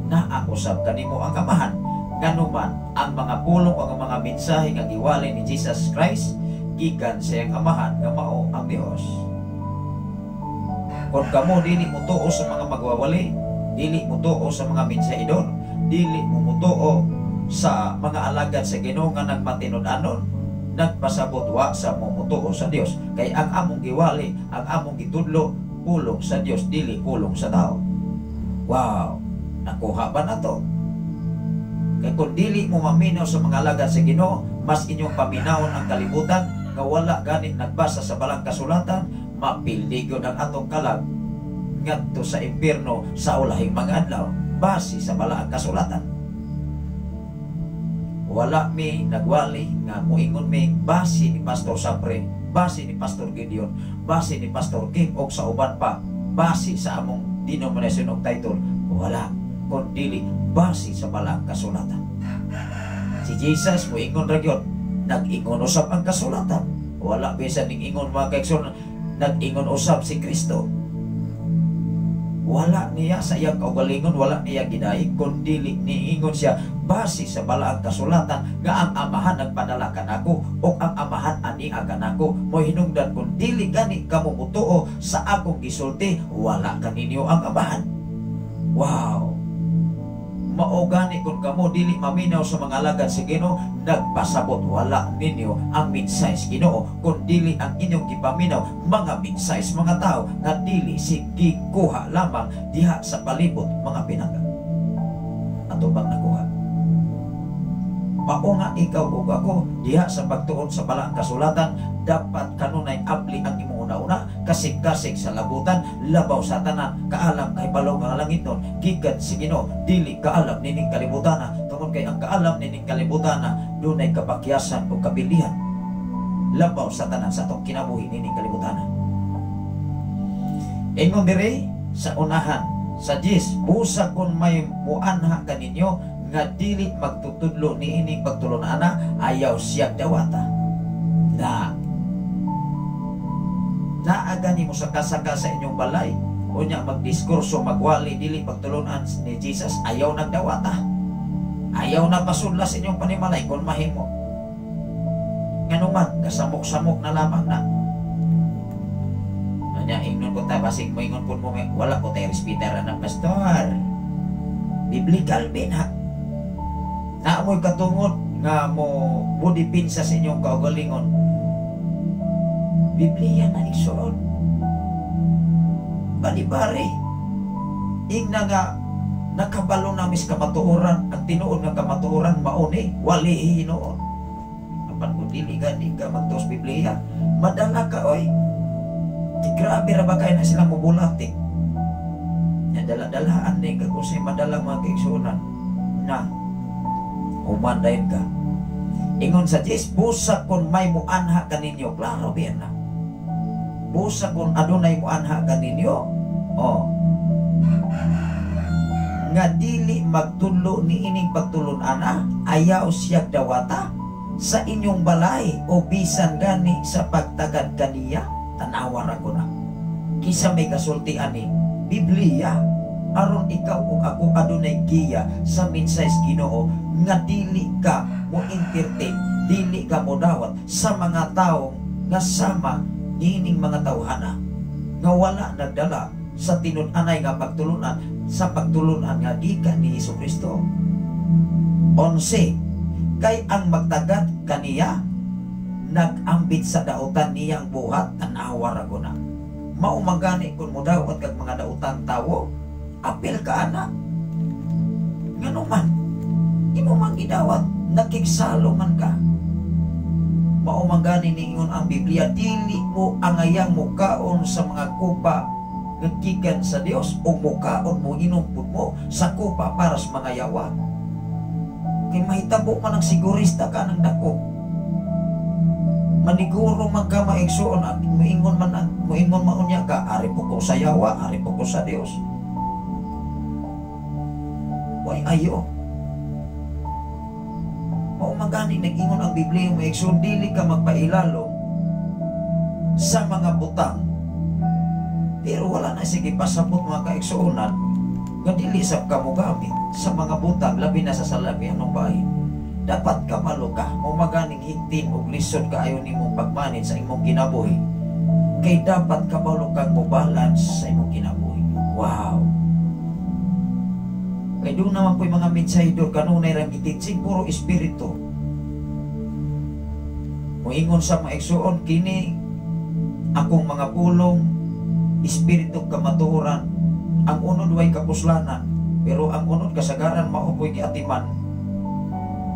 naa usab kanimo ang Amahan. Nganuman ang mga pulong o ang mga mensahe nga giwali ni Jesus Christ gikan sa iyang Amahan nga mao ang Dios. Kung kamo dili mo tuo sa mga magwawali, dili mo tuo sa mga mensaidor, dili mo mutuo sa mga alagad sa Ginoo nga nagmatinud-anon, nagpasabot wa sa mo mutuo sa Dios. Kay ang among giwali, ang among gitudlo, pulong sa Dios, dili pulong sa tao. Wow! Nakuha ba na to? Kay kung dili mo maminaw sa mga alagad sa Ginoo, mas inyong paminawon ang kalibutan nga wala gani nagbasa sa balang kasulatan, mapiligon ang atong kalag ngadto sa impierno sa ulahing mga adlaw base sa balaang kasulatan. Wala mi nagwali nga muingon mi base ni Pastor Sapre, base ni Pastor Gideon, base ni Pastor King o sa uban pa, base sa among denomination og title. Wala, kun dili base sa balaang kasulatan. Si Jesus muingon ra gyud, nag-ingon usab ang kasulatan. Wala bisan ning ingon, mga kaigsoon, nag-ingon usab si Kristo. Wala niya sa iyang kaugalingon, wala niya gidaig, kundi niingon siya base sa balaang kasulatan nga ang Amahan nagpadala kanako o ang Amahan ani kanako. Mo hinungdan kung dili gani kamo mutuo sa akong gisulti, wala kaninyo ang Amahan. Wow! Mao gani kung kamo dili maminaw sa mga alagad sa Ginoo, nagpasabot wala ninyo ang mensahe sa Ginoo, kun dili ang inyong gipaminaw mga mensahe sa mga tao nga dili si gikuha lamang diha sa palibot mga pinangga. Ato bang nakuha? Mao nga ikaw ug ako diha sa pagtuon sa balaang kasulatan, dapat kanunay abli ang imong una-una, kasig-kasig sa labutan, labaw sa tanan kaalam, kahibalo nga ang langitnon gikan sa Ginoo, dili kaalam nining kalibutana, tungod kay ang kaalam nining kalibutana dunay kapakyasan o kabilihan labaw sa tanan sa atong kinabuhi nining kalibutana. Ingon diri sa unahan sa 10, busa kung may muanha kaninyo nga dili magtutudlo niining pagtulon-ana, ayaw siya dawata. Na naa gani mo sa kasaka sa inyong balay, unya magdiskurso, magwali, dili pagtulunan ni Jesus, ayaw nagdawata. Ayaw na pasudla sa inyong panimalay kung mahimo. Nganuman, kasamok-samok na lamang na. Anya, ingnon ko ta, basig mo ingon po mo, wala ko tayo respetar ng pastor. Biblical bin ha. Naamoy katungod nga mo budipinsa sa inyong kaugalingon. Biblia na igsoon. Bali-bari. Ingna nga nakabalo na mis kamatuoran, ang tinuod nga kamatuoran mauni, wali hinuon. Apan kung dili gani ka magtuos Biblia, madala ka oy. Di grabe ra ba kay na silang mubulati. Nya dala-dalaan ni kag usay madala, mga kaigsuonan, na human dayon ka. Ingon sa Diyos, busa kung may muanha kaninyo, klaro biyan na. Busa kung adunay muanha kaninyo, oh, nga dili magtulo ni ining pagtulon-ana, ayaw siya dawata sa inyong balay o bisan gani sa pagtagad kaniya, tanawa ra ko na. Kisa may kasulti ani, Biblia, aron ikaw ug ako adunay giya sa mensahe Ginoo nga dili ka mo entertain, dili ka mo dawat sa mga tawo nga sama niining mga tawhana nga wala nagdala sa tinud-anay nga pagtulunan sa pagtulunan nga gikan ni Hesus Kristo. 11. Kay ang magtagad kaniya nag-ambit sa dautan niyang buhat, tanawa ra ko na. Mao man gani kung modawat kag mga dautan tawo, apil ka ana. Ngano man, imo man gidawat, nakigsalo man ka. Mao man gani niingon ang Biblia, dili mo angayang mukaon sa mga kupa nga gikan sa Dios o mukaon mo inom pud mo sa kupa para sa mga yawa. Kay mahitabo man ang sigurista ka ng dako. Maniguro man ka maigsuon at muingon man ang muingon man unya ka, ari po ko sa yawa, ari po ko sa Dios. Way ayo. Mao man gani nag-ingon ang Biblia, maigsuon, dili ka magpailalom sa mga butang. Pero wala na sige pasabot, mga kaigsuonan, nga dili sab ka mogamit sa mga butang, labi na sa salapi anong bahin. Dapat kabalo ka, mo maganing higtin og lisod kaayo nimong pagmanage sa imong kinabuhi. Kay dapat kabalo kang mo balance sa imong kinabuhi. Wow! Kay doon naman po'y mga mensahidor kanunay rang giteaching, puro espiritu. Muingon sa mga igsuon, kini akong mga pulong, espiritu kamatuoran. Ang unod way kapuslanan, pero ang unod kasagaran mao po'y giatiman.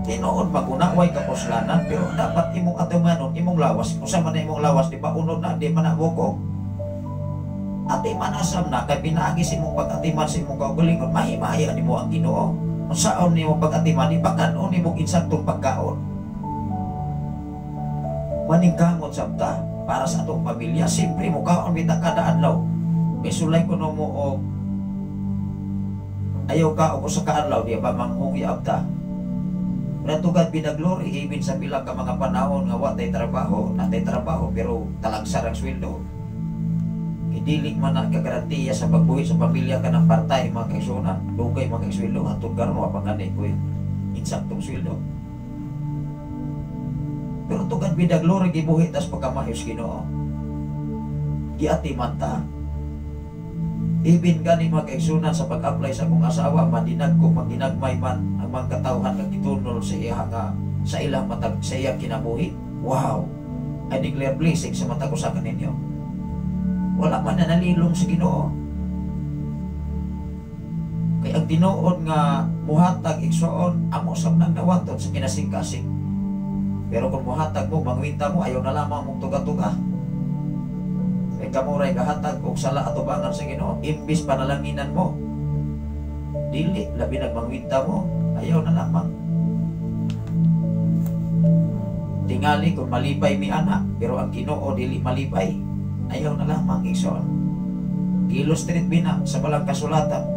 Tinuod maguna way kapuslanan, pero dapat imong atimanon, imong lawas. Kung sa man na imong lawas, di ba unod na, di man na buko. Atiman asam na, kay pinaagi sa imong pag-atiman sa imong kaugalingon, mahimaya nimo ang Ginoo. Kung saon nimo pag-atiman, di pagkanon nimo insaktong pagkaon. Maningkamot sabta para sa atong pamilya, siyempre mukaon bita kada adlaw. Kay sulay kuno mo og ayaw ka o sa kaadlaw, di ba manghong abta. Pero to God be the glory, even sa pila ka mga panahon nga wa tay trabaho, natay trabaho pero talagsar ang sweldo. Kay dili man na kagarantiya sa pagbuhi sa pamilya ka ng part-time, mga kaigsuonan, dugay mga kaisweldo, hantod karon wa pa gani koy insaktong sweldo. Pero to God be the glory, gibuhi tas pagkamahis Ginoo. Giatiman ta. Even gani mga kaigsuonan sa pag-apply sa akong asawa, madinag ko, maginagmay man ang mga katawhan nga gitunol sa iya nga sa ilang matag sa iyang kinabuhi. Wow! I declare blessing sa mata ko sa kaninyo. Wala man na nalilong sa Ginoo. Kay ang tinuod nga muhatag, igsoon, amo sab nang dawaton sa kinasing-kasing. Pero kung muhatag mo, mangwinta mo, ayaw na lamang mong tuga-tuga. Kay kamuray gahatag og sala atubangan sa Ginoo, imbis panalanginan mo. Dili, labi nagmangwinta mo, ayaw na lamang. Tingali kung malipay mi ana, pero ang Ginoo dili malipay, ayaw na lamang, igsoon. Gi-illustrate bina sa balang kasulatan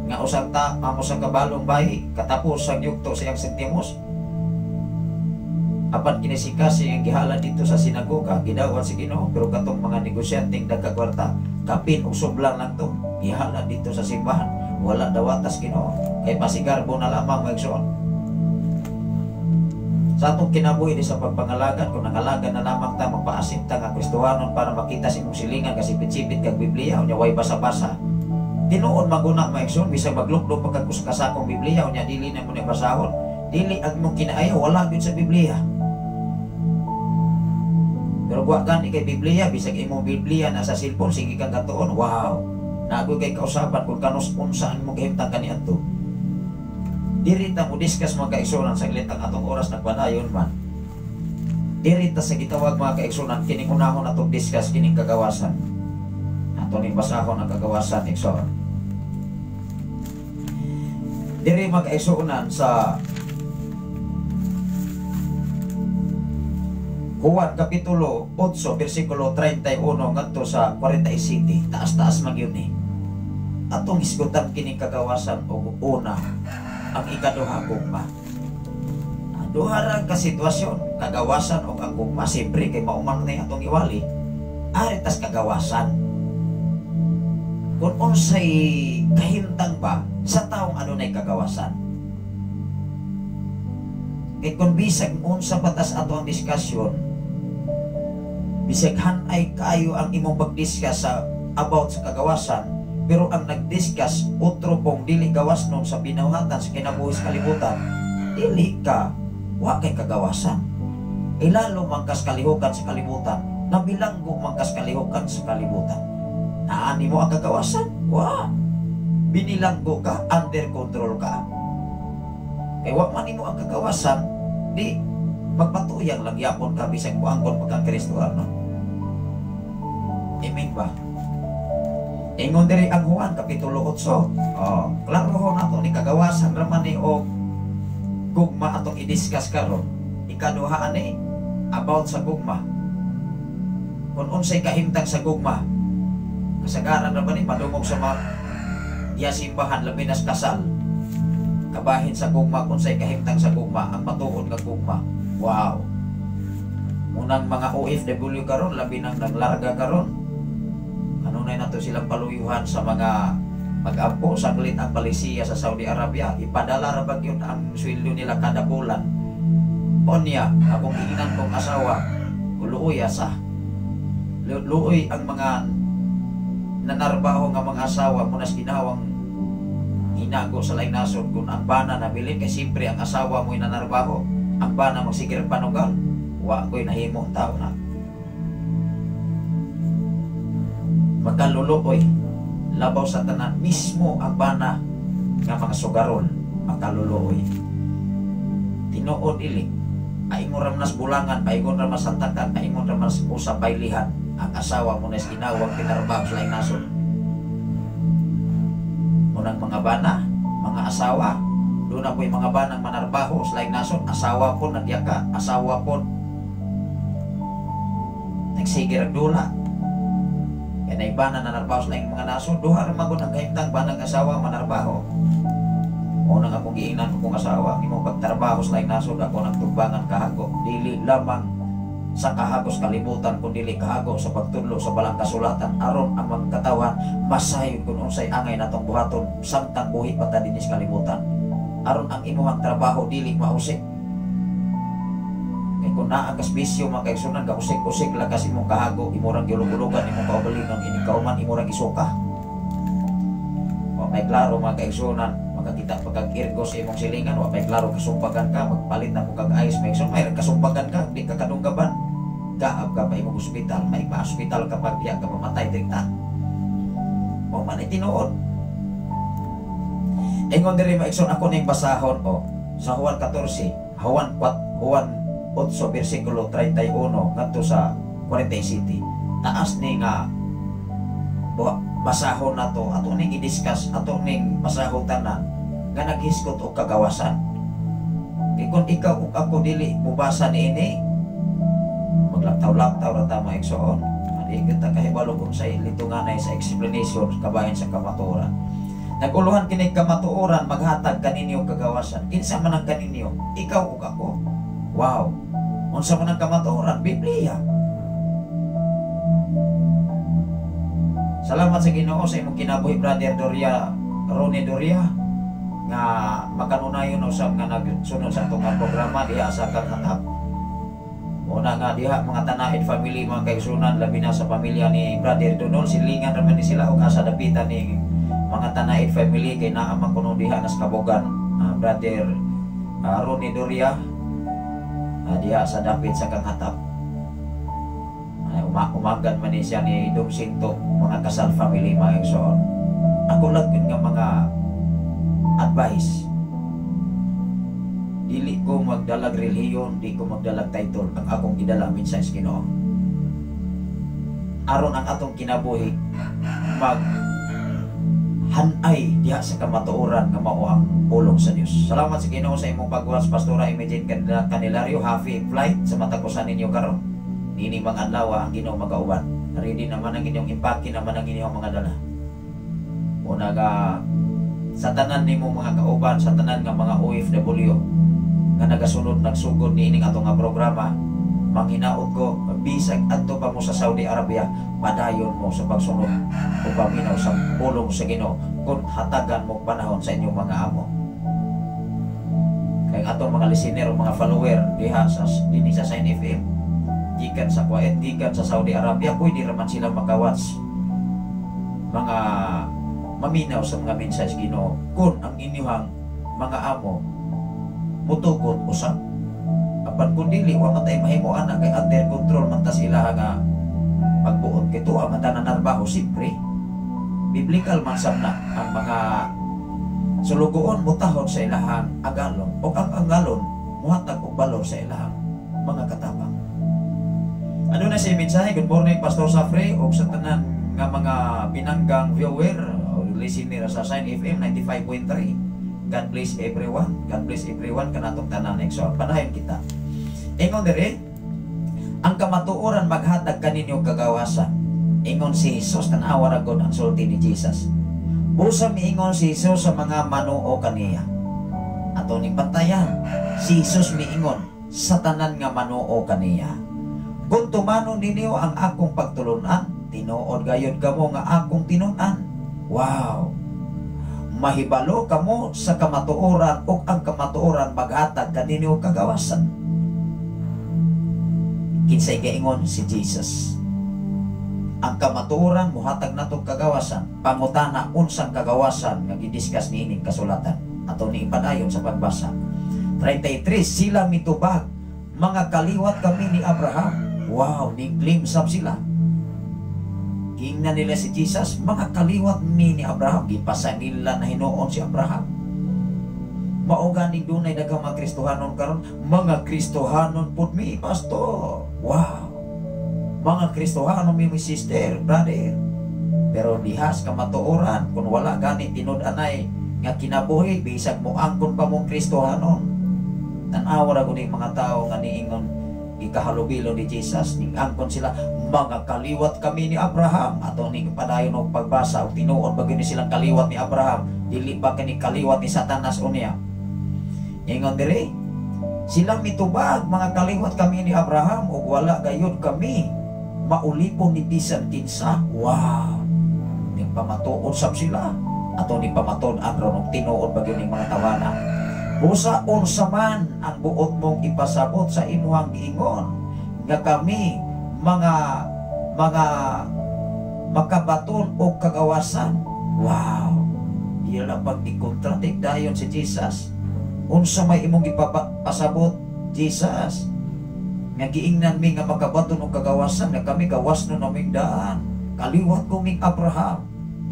nga usang ta amo sa kabalong bayi katapos sa yugto sa iyang sentimos. Apan kinisikasi ang gihala dito sa sinagoga, gidawat sa Ginoo, pero katong mga negosyanteng dagkagwarta, kapin o sublang lang to, gihala dito sa simbahan, wala dawatas Ginoo, kay pasigarbo na lamang, mga igsoon. Sa atong kinabuhi di sa pagpangalagan, kung nangalagan na lamang ta, magpaasim ta nga Kristohanon para makita sa imong silingan, kasi sipit-sipit kag Biblia, unya way basa-basa. Tinuod maguna, mga igsoon, bisag maglukdo pa kag usa ka sakong Biblia, unya dili na mo ni basahon, dili ang imong kinaayaw, wala gyud sa Biblia. Pero wa gani kay Biblia, bisag imong Biblia na sa cellphone, sige kang katuon, wow. Naagoy kay kausaban kung kanus unsa ang imong gihimtang kaniadto. Diri ta mo discuss, mga kaigsuonan, saglit ang atong oras nagpadayon man. Diri ta sa gitawag, mga kaigsuonan, kining unahon atong discuss kining kagawasan. Ato ning basahon ang kagawasan, igsoon. Diri mag-aisuunan sa Juan Kapitulo 8, versikulo 31 ngadto sa 47. Taas-taas man yun eh. Atong hisgutan kining kagawasan og una, ang ikaduha, gugma. Duha ra ka sitwasyon, kagawasan og ang gugma. Siyempre kay mauman na atong iwali. Ari tas kagawasan. Kung unsay kahimtang ba sa taong adunay kagawasan. Kay kung bisag unsa patas ato ang diskusyon, bisag hanay kaayo ang imong pagdiscuss sa about sa kagawasan, pero ang nagdiscuss otro pong dili gawas nun sa binuhatan sa kinabuhi sa kalibutan, dili ka, wa kay kagawasan. Ilalo man kas kalihukan sa kalibutan, nabilanggo man kas kalihukan sa kalibutan. Naani mo ang kagawasan? Wa. Binilanggo ka, under control ka. Kay wa man nimo ang kagawasan, di magpatuyang lang yapon ka bisag moangkon pagkang Kristo ano. Amen ba? Ingon diri ang Juan Kapitulo 8. Oh, klaro ho nato ni kagawasan ra man ni og gugma atong i-discuss karon. Ikaduha ani about sa gugma. Kung unsay kahimtang sa gugma, kasagaran ra ba ni madungog sa mga diya simbahan labi nas kasal. Kabahin sa gugma, kung unsay kahimtang sa gugma, ang matuod nga gugma. Wow. Munang mga OFW karon labi nang naglarga karon. Kanunay nato silang paluyuhan sa mga mag-ampo saglit ang palisiya sa Saudi Arabia. Ipadala ra ba gyud ang sweldo nila kada bulan. Onya, akong giingnan kong asawa, luoy asa. Luoy ang mga nanarbaho nga mga asawa munas ginawang hinago sa laing nasod kung ang bana nabilin kay siyempre ang asawa mo'y nanarbaho, ang bana magsigir panugal, wa ko'y nahimo ang tao na. Makaluluoy, labaw sa tanan mismo ang bana nga mga sugarol, makaluluoy. Tinuod ili, aingon ra mas bulangan, aingon ra mas santakan, aingon ra mas usa baylihan, ang asawa mo na ginawang pinarbaho sa laing nasod. Unang mga bana, mga asawa, doon na po'y mga banang manarbaho sa laing nasod, asawa po nagyaka, asawa po nagsigir ang dula. Kaya na bana nanarbaho sa laing mga nasod, duha ra man gud ang kahimtang banang asawa manarbaho. Unang akong giingnan ko kong asawa, imong pagtrabaho sa laing nasod, ako nagtugbangan kahago, dili lamang sa kahagos kalibutan kun dili kahago sa pagtudlo sa balang kasulatan aron ang mga katawan masayod kun unsay angay natong buhaton samtang buhi pa ta dinhi sa kalibutan, aron ang imuhang trabaho dili mausik. Kay kun naa kas bisyo mga kaigsunan, gausik-usik lagas imong kahago, imurang gilugulugan imong kaugalingon, ining kauman imurang isuka. Wa may klaro mga kaigsunan, makakita pagkag irgo sa imong silingan, wa may klaro kasumpagan ka, magpalit na mo kag ayos may igsoon, may kasumpagan ka, di ka kadunggaban. Gaab ka pa imong ospital, may pa-ospital ka pag diya ka mamatay direkta. Mao man ay tinuod. Ingon diri maigsoon ako ning basahon o sa Juan 14, Juan 4, Juan 8 versikulo 31 ngadto sa 47. Taas ni nga basahon nato, ato ning i-discuss, ato ning basahon tanan nga naghisgot og kagawasan. Kay kung ikaw ug ako dili mobasa niini, maglaptaw-laptaw ra ta mga igsoon. Di kita kahibalo kung sa litunganay sa explanation kabahin sa kamatuoran. Naguluhan kini kamatuoran maghatag kaninyo kagawasan. Kinsa man ang kaninyo? Ikaw ug ako. Wow. Unsa man ang kamatuoran? Biblia. Salamat sa Ginoo sa imong kinabuhi, Brother Doria, Ronnie Doria, nga makanunayon usab nga nagsunod sa atong programa diha sa Kanghatap. Una nga diha mga Tanaid family mga kaigsunan, labi na sa pamilya ni Brother Donald, silingan ra man ni sila og asa dapitan ni mga Tanaid family kay naa man kuno diha nas Kabogan, Brother Ronnie Doria, diha sa dapit sa Kanghatap. Umagan man ni siya ni Dom Sinto, mga kasal family mga igsoon. Ako lang yun nga mga advice. Dili ko magdalag relihiyon, di ko magdalag title. Ang akong gidala minsan sa Ginoo. Aron ang atong kinabuhi, Mag hanay diha sa kamatuoran nga mao ang pulong sa Dios. Salamat sa Ginoo sa imong pag-watch, Pastora Imagine Candelario. Happy flight sa matag usa ninyo karon. Niini mga adlaw ang Ginoo magauban. Ready naman ang inyong impake naman ang inyong mga dala. Una ga sa tanan nimo mga kauban, sa tanan nga mga OFW nga nagasunod, nagsugod niining ato nga programa, manghinaot ko bisag adto pa mo sa Saudi Arabia, padayon mo sa pagsunod o paminaw sa pulong sa Ginoo kung hatagan mo panahon sa inyong mga amo. Kay atong mga listener o mga follower diha sa dinhi sa Sign FM, gikan sa Kuwait, gikan sa Saudi Arabia, pwede raman sila makawatch, mga maminaw sa mga mensahe sa Ginoo kung ang inyong mga amo mutugot usab. Apan kung dili, wa man tay mahimo ana kay under control man ta sila nga pagbuot, kay tuwa man ta nanarbaho. Siyempre biblical man sab na ang mga sulugoon mutahod sa ilahang agalon o ang agalon muhatag og balor sa ilahang mga katabang. Ano na si mensahe? Good morning, Pastor Safre, og sa tanan nga mga pinanggang viewer o listener sa Sign FM 95.3. God bless everyone. God bless everyone kanatong tanan. So padayon kita. Ingon diri, ang kamatuoran maghatag kaninyo kagawasan. Ingon si Jesus, tan-awa ra gud ang sulti ni Jesus. Busa miingon si Jesus sa mga manuo kaniya. Ato ning bantayan, si Jesus miingon sa tanan nga manuo kaniya. Kung tumanon ninyo ang akong pagtulunan, tinuod gayud kamo nga akong tinun-an. Wow! Mahibalo kamo sa kamatuoran ug ang kamatuoran maghatag kaninyo kagawasan. Kinsay gaingon? Si Jesus. Ang kamatuoran muhatag nato kagawasan. Pangutana, unsang kagawasan nga gidiscuss niining kasulatan? Ato ni ipadayon sa pagbasa. 33, sila mitubag, mga kaliwat kami ni Abraham. Wow, ni claim sab sila. Gingnan nila si Jesus, mga kaliwat mi ni Abraham. Gipasangila na hinuon si Abraham. Mao ganing dunay daghang mga Kristohanon karon, mga Kristohanon pud mi, pastor. Wow. Mga Kristohanon mi, mi sister, brother. Pero dihas kamatuoran, kung wala gani tinud-anay nga kinabuhi, bisag mo angkon pa mong Kristohanon. Tan-awa ra gud mga tao nga niingon gikahalubilo ni Jesus, ning angkon sila, mga kaliwat kami ni Abraham. Ato ning padayon og pagbasa og tinuod ba gyud silang kaliwat ni Abraham, dili ba kini kaliwat ni Satanas unya? Ingon diri, sila mitubag, mga kaliwat kami ni Abraham ug wala gayud kami maulipon ni bisan kinsa. Wow, ning pamatuod sab sila. Ato ni pamatud-an ron og tinuod ba gyud ning mga tawana. Busa unsa man ang buot mong ipasabot sa imuhang giingon nga kami mga makabaton og kagawasan? Wow, ila pag i-contradict dayon si Jesus. Unsa may imong gipasabot, Jesus, nga giingnan mi nga makabaton og kagawasan, nga kami gawas no naming daan, kaliwat ko ming Abraham?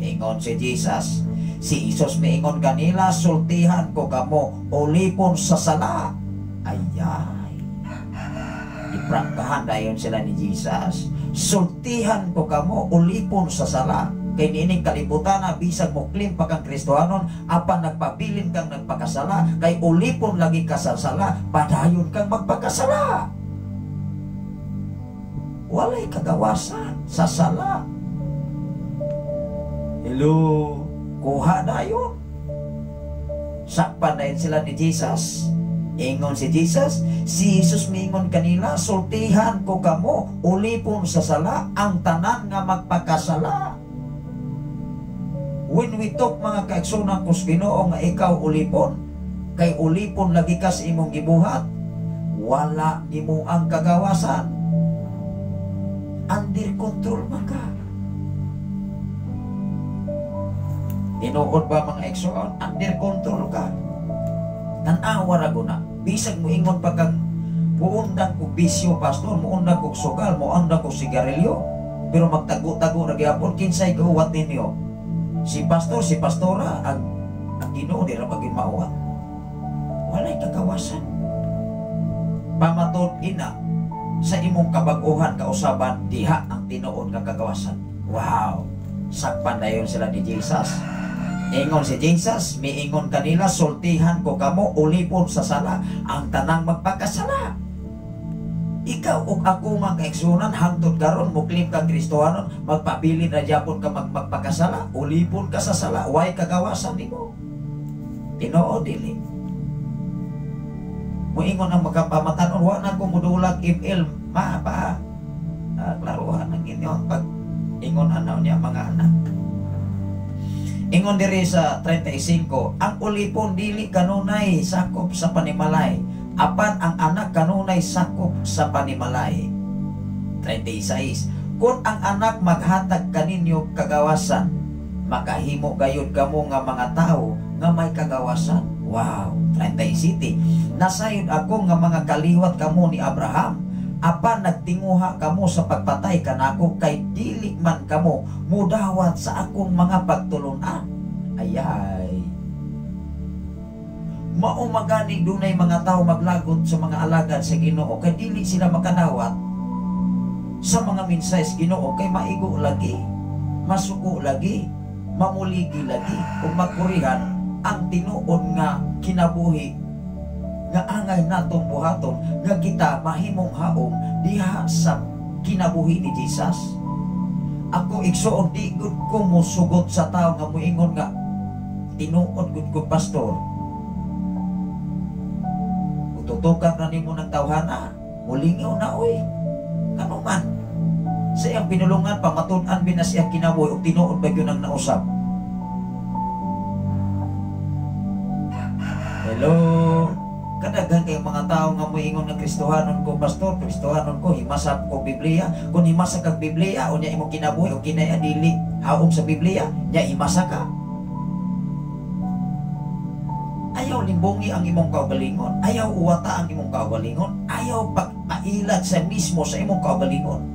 Ingon si Jesus, si Jesus miingon kanila, sultihan ko kamo, ulipon sa sala. Ayay, iprangkahan dayon sila ni Jesus. Sultihan ko kamo, ulipon sa sala. Kay niining kalibutan na bisag mo claim pa kang Kristohanon, apan nagpabilin kang nagpakasala, kay ulipon lagi ka sa sala, padayon kang magpakasala. Walay kagawasan sa sala. Hello, kuha dayon. Sakpan dayon sila ni Jesus. Ingon si Jesus, si Jesus miingon kanila, sultihan ko kamo, ulipon sa sala, ang tanan nga magpakasala. When we talk, mga kaigsunan kus Ginoo, nga ikaw ulipon, kay ulipon lagi ka sa imong gibuhat, wala nimo ang kagawasan. Under control man ka. Tinuod ba, mga igsoon? Under control ka. Tan-awa ra guna. Bisag mo ingon pa kang muundang kog bisyo, pastor, muundang kog sugal, muundang kog sigarilyo, pero magtago-tago ra gyapon, kinsay gahuwat ninyo? Si pastor, si pastora, ang Ginoo di ra pagin mauwat. Walay kagawasan. Pamatod ina sa imong kabag-uhan kausaban, diha ang tinuod nga kagawasan. Wow. Sakpan dayon sila ni Jesus. Ingon si Jesus, miingon kanila, sultihan ko kamo, ulipon sa sala ang tanang magpakasala. Ikaw ug ako, mga kaigsuonan, hangtod karon muklim kang Kristohanon, magpabilin na gyapon ka magpakasala, ulipon ka sa sala, way kagawasan nimo. Tinuod dili? Muingon ang magkapamatanon, "Wa na ko mudulag ML, ma pa." Klaruhan ang inyong pag ingon anaw niya, mga anak. Ingon diri sa 35, ang ulipon dili kanunay sakop sa panimalay, apan ang anak kanunay sakop sa panimalay. 36, kung ang anak maghatag kaninyo kagawasan, makahimo gayud kamo nga mga tao nga may kagawasan. Wow, 37. Nasayod ako nga mga kaliwat kamo ni Abraham, apan nagtinguha kamo sa pagpatay kanako kay dili man kamo mudawat sa akong mga pagtulunan. Ayay. Mao magani dunay mga tao maglagot sa mga alagad sa Ginoo kay dili sila makadawat sa mga mensahe sa Ginoo kay maigo lagi, masuko lagi, mamuligi lagi ug makurihan ang tinuod nga kinabuhi nga angay natong buhaton nga kita mahimong haom diha sa kinabuhi ni Jesus. Ako, igsuon, di gud ko musugot sa tao nga muingon nga tinuod gud ko, pastor. Ututukan na nimo ng tawhana, mulingaw na oy. Kano man? Sa iyang pinulungan, pamatud-an ba na siyang kinabuhi ug tinuod ba yun ang nausap? Hello? Kadaghan kay mga tao nga moingon nga Kristohanon ko, pastor, Kristohanon ko, himasa ko Biblia. Kung himasa kag Biblia, unya imong kinabuhi o kinaya dili haom sa Biblia, nya himasa ka. Ayaw limbongi ang imong kaugalingon, ayaw uwata ang imong kaugalingon, ayaw pagpailad sa mismo sa imong kaugalingon.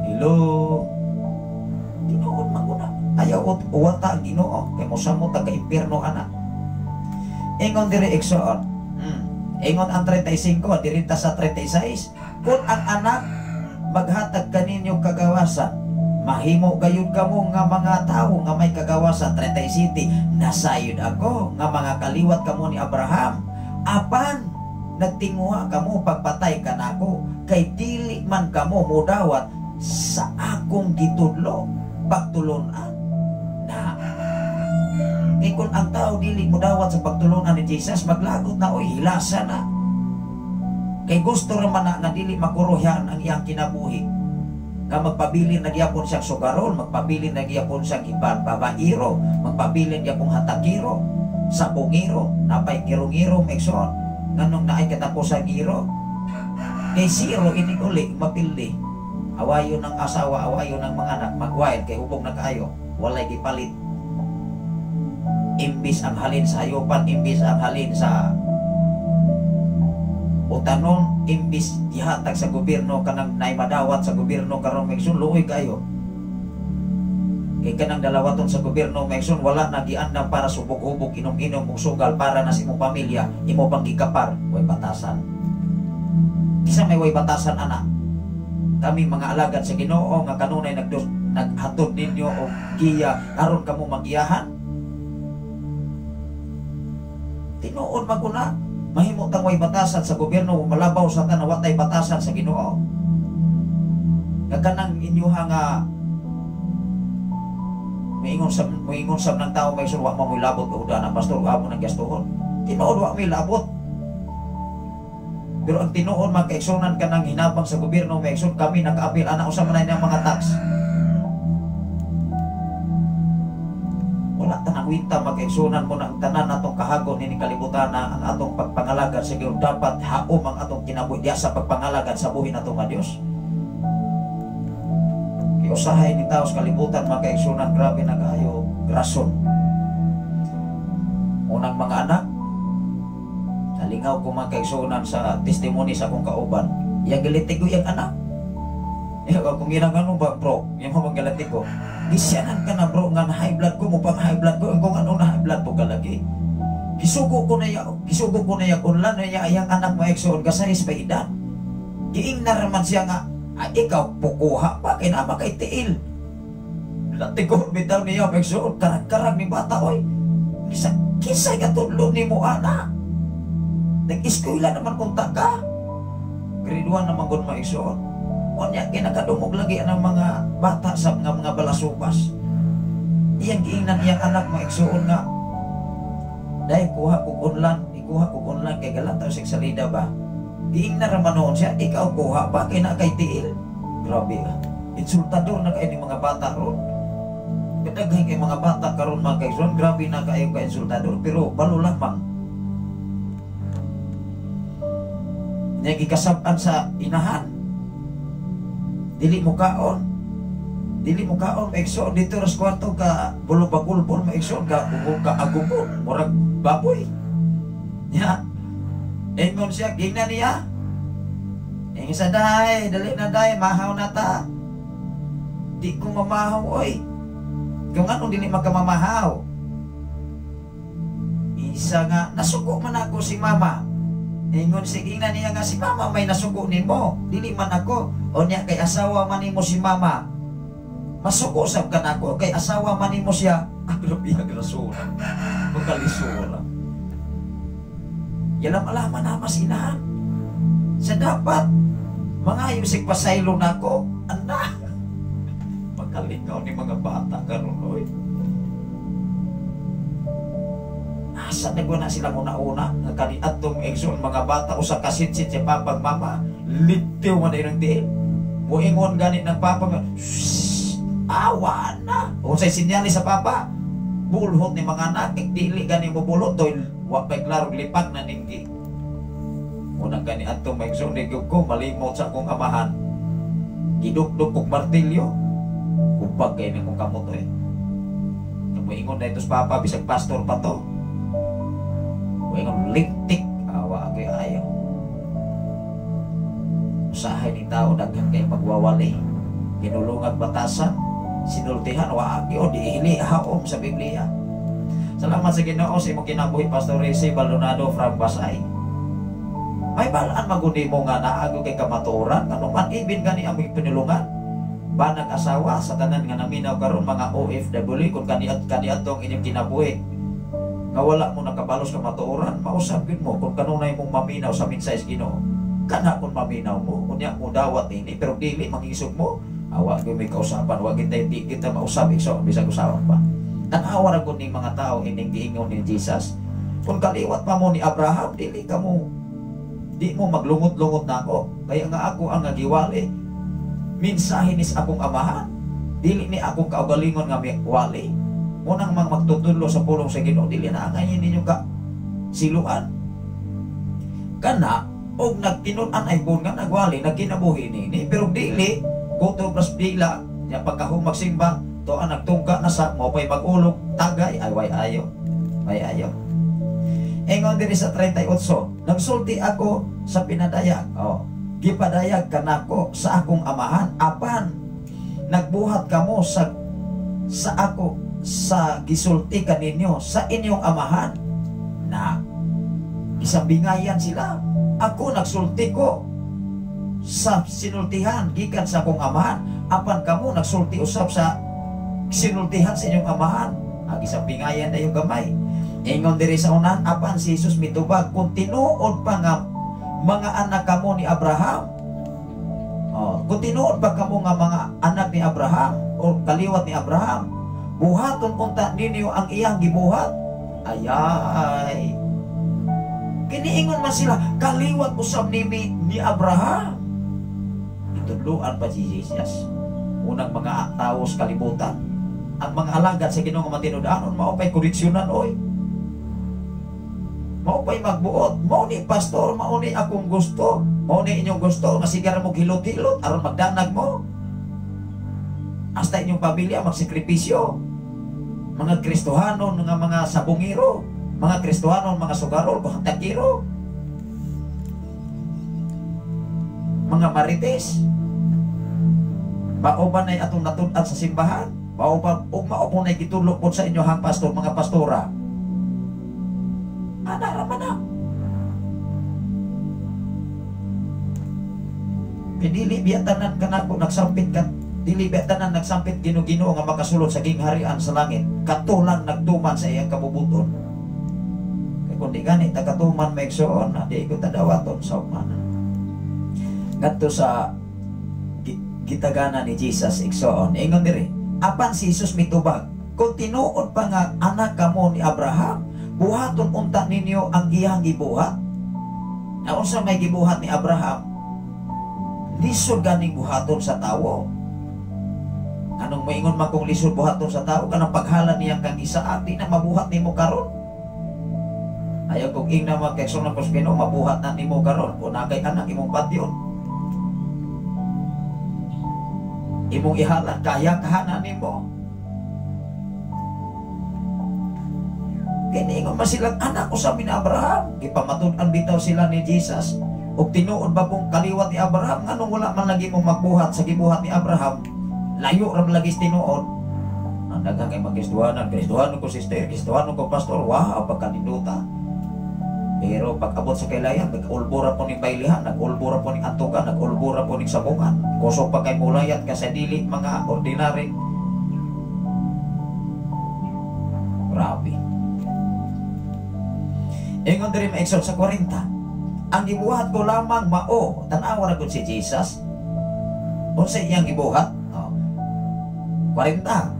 Hello? Tinuod man guna. Ayaw uwata ang Ginoo kay mosamot ta ka impierno ana. Ingon diri, igsoon. Ingon ang 35, diri ta sa 36. Kung ang anak maghatag kaninyo kagawasan, mahimo gayud kamo nga mga tawo nga may kagawasan. 37. Nasayod ako nga mga kaliwat kamo ni Abraham, apan nagtinguha kamo pagpatay kanako kay dili man kamo modawat sa akong gitudlo pagtulunan na. Kay kung ang tao dili modawat sa pagtulunan ni Jesus, maglagot na oy, hilasa na. Kay gusto ra man na nga dili makuruhan ang iyang kinabuhi. Nga magpabilin na gyapon siyang sugarol, magpabilin na gyapon siyang iban babairo, magpabilin gyapon hatakiro, sabongiro, napay ngiro-ngiro igsoon. Nganong naay katapusan ngiro? Kay zero inig uli, mapildi. Awayon ng asawa, awayon ng mga anak, magwild kay hubog na kaayo, walay gipalit. Imbis ang halin sa hayupan, imbis ang halin sa utanon, imbis gihatag sa gobyerno kanang naay madawat sa gobyerno karon, mga luoy kayo. Kay kanang dalawaton sa gobyerno, mga wala na giandam para subog-hubog, inom-inom ug sugal para na sa imong pamilya, imo pang gikapar, way batasan. Bisa may way batasan ana. Kami mga alagad sa Ginoo nga kanunay naghatod ninyo og giya aron kamo magiyahan. Tinuod maguna, mahimo tang way batasan sa gobyerno, malabaw sa tanan watay batasan sa Ginoo. Nga kanang inyuha nga moingon sa ng tao may wa mo labot og na pastor, wa mo nang gastuhon. Tinuod wa mi labot. Pero ang tinuod, mga kaigsuonan, kanang hinabang sa gobyerno, may kami nakaapil ana usa man ang mga tax. Wala tanang kwenta, mga kaigsuonan mo na ang tanan natong kahagon ini kalibutan na ang atong pagpangalagad sa Ginoo dapat haom ang atong kinabuhi diya sa pagpangalagad sa buhi nato nga Dios. Kay usahay ni tao sa kalibutan, mga kaigsuonan, grabe na kaayo rason. Unang mga anak, nalingaw ko, mga kaigsuonan, sa testimony sa akong kauban. Yang gilitigo yung anak. Ya, kung ginang ano ba, bro, yung mga gilatigo. Gisyanan ka na, bro, nga na high blood ko, mo pang high blood ko, kung ano na high blood ko kalagi. Gisugo ko na ya, gisugo ko na ya, unlan na ya, ayang anak mo eksoon, kasayis pa edad. Giingnar man siya nga, Ay, ikaw pukuha pa kay naa kay tiil. Latigon bitaw niya maigsoon, karag-karag ni bata oy. Kisa kisay katudlo nimo ana. Nag-eskwela naman unta ka. Grade 1 naman gud maigsoon. Unya kinakadumog lagi ang mga bata sa mga balasubas. Iyang giingnan iyang anak maigsoon nga dahil kuha kog unlan, ikuha kog unlan kay galantaw sig salida ba. Giingnan ra man noon siya, ikaw kuha pa kay naa kay tiil. Grabe ah. Insultador na kay ni mga bata ron. Kadaghan kay mga bata karon mga kaigsoon, grabe na kayo ka insultador, pero balo lamang. Nya gikasab-an sa inahan. Dili mo kaon. Dili mo kaon maigsoon dito ra sa kwarto ka bulubagulbol maigsoon ka ka agupon murag baboy. Nya. Ingon siya, gingnan niya. Ingon sa day, dali na day, mahaw na ta. Di ko mamahaw oy. Kung anong dili makamamahaw. Isa nga, nasuko man ako si mama. Ingon si gingnan niya nga si mama may nasuko nimo, dili man ako. O niya kay asawa man nimo si mama. Masuko sab ka nako kay asawa man nimo siya. Ah, grabe ang rasura. Magkalisura. Yalam alaman na masinahan. Sa dapat mangayo sig pasaylo nako. Ana. Pagkalingaw ni mga bata karon oy. Asa nagwa na sila una-una nga kaniadtong igsoon mga bata usa ka sitsit sa papag mama, litiw man dayong tiil. Muingon gani ng papa nga, awa na. Unsay sinyalis sa papa? Bulhot ni mga anak, dili gani mo bulot toy wa pay klaro lipag na ninggi. Unang gani adtong maigsoon ni ko malimot sa akong amahan. Gidukduk kog martilyo. Kubag kay ni kong kamot oy. Muingon na ito sa papa bisag pastor pa to. Muingon lintik awa kay ayo. Usahay ni tao daghan kay magwawali. Pinulungag batasan, sinultihan wa agi o diili haom sa Biblia. Salamat sa Ginoo sa imong kinabuhi Pastor Rece Baldonado from Basay. May balaan maguni mo nga naago kay kamatuoran kanu man ibin gani ang pinulungan. Banag asawa sa tanan nga naminaw karon mga OFW kung kaniad kaniadtong inyong kinabuhi nga wala mo nakabalos kamatuoran, mausab gyud mo kung kanunay mong maminaw sa mensahe sa Ginoo. Kana kung maminaw mo, unya mo dawat ini pero dili mangisog mo. Awa gyud may kausapan, wa gid di kita mausab igsoon bisag usawan pa. Tan-awa ra gud ning mga tao ining giingon ni Jesus. Kung kaliwat pa mo ni Abraham, dili ka mo di mo maglungot-lungot nako. Kaya nga ako ang nagiwali. Mensahe ni sa akong amahan, dili ni akong kaugalingon nga miwali. Unang mga magtutudlo sa pulong sa Ginoo, dili na angayin ninyo ka siluan. Kana og nagtinun-an ay buon nga nagwali, nagkinabuhi nini, pero dili guto pras dila nya pagkahumag simba to ang nagtungka na sa mo pay magulog tagay ay way ayo. Way ayo. Ingon diri sa 38, nagsulti ako sa pinadayag. Oh, gipadayag kanako sa akong amahan apan nagbuhat kamo sa ako sa gisulti kaninyo sa inyong amahan. Na isabingayan sila. Ako nagsulti ko sa sinultihan gikan sa akong amahan apan kamo nagsulti usab sa sinultihan sa inyong amahan. Ang isabingayan na yung gamay. Ingon diri sa unan apan si Jesus mitubag kung tinuod pa nga mga anak kamo ni Abraham. Oh, kung tinuod pa kamo nga mga anak ni Abraham o kaliwat ni Abraham, buhaton unta ninyo ang iyang gibuhat. Ayay. Kiniingon man sila, kaliwat usab nimi ni Abraham. Itudloan pa si Jesus. Unang mga tao sa kalibutan, ang mga alagad sa Ginoo nga matinud-anon, mao pay koreksyonan oy. Mao pay magbuot, mao ni pastor, mao ni akong gusto, mao ni inyong gusto, masigar mo hilot-hilot aron magdanag mo. Hasta inyong pamilya magsakripisyo. Mga Kristohano nga mga sabungero, mga Kristohano mga sugarol, kuhantakiro, mga marites. Mao ba nay atong natud-an sa simbahan? Mao ba ug mao po nay gitulok pod sa inyo hang pastor, mga pastora? Ana ra man na. Kay dili biya tanan kanako nagsampit ka, dili biya tanan nagsampit Ginoo nga makasulod sa gingharian sa langit. Kato lang nagtuman sa iyang kabubuton. Kay kung di gani ta katuman, mga igsoon, di ko tadawaton sa ugmana. Ngadto sa gitagana ni Jesus, igsoon. Ingon diri, apan si Jesus mitubag, "Kung tinuod pa nga anak kamo ni Abraham, buhaton unta ninyo ang iyang gibuhat." Na unsa may gibuhat ni Abraham? Lisod ganing buhaton sa tawo. Anong maingon man kung lisod buhaton sa tao? Kanang paghala niyang kang Isaac, di na mabuhat nimo karon. Ayaw kong ingna, mga kaigsoon ko sa Ginoo, mabuhat na nimo karon. Kung naa kay anak, imong patyon, imong ihalan, kaya kahana nimo. Kay niingon man silang anak usab ni Abraham. Gipamatud-an bitaw sila ni Jesus. Og tinuod ba pong kaliwat ni Abraham, nganong wala man lagi mo magbuhat sa gibuhat ni Abraham? Layo ra man lagi sa tinuod. Ang daghang kay magkristohanan, Kristohanon ko sister, Kristohanon ko pastor, wow, pagkaninduta. Pero pag abot sa kailayan, nag-ulbura po ni bailihan, nag-ulbura po ni antukan, nag-ulbura po ni sabungan. Kusog pa kay mulayat kasi dili mga ordinary. Grabe. Ingon diri, mga igsoon, sa 40. "Ang gibuhat ko lamang mao," tan-awa ra gud si Jesus. Unsa iyang gibuhat? Oh. 40.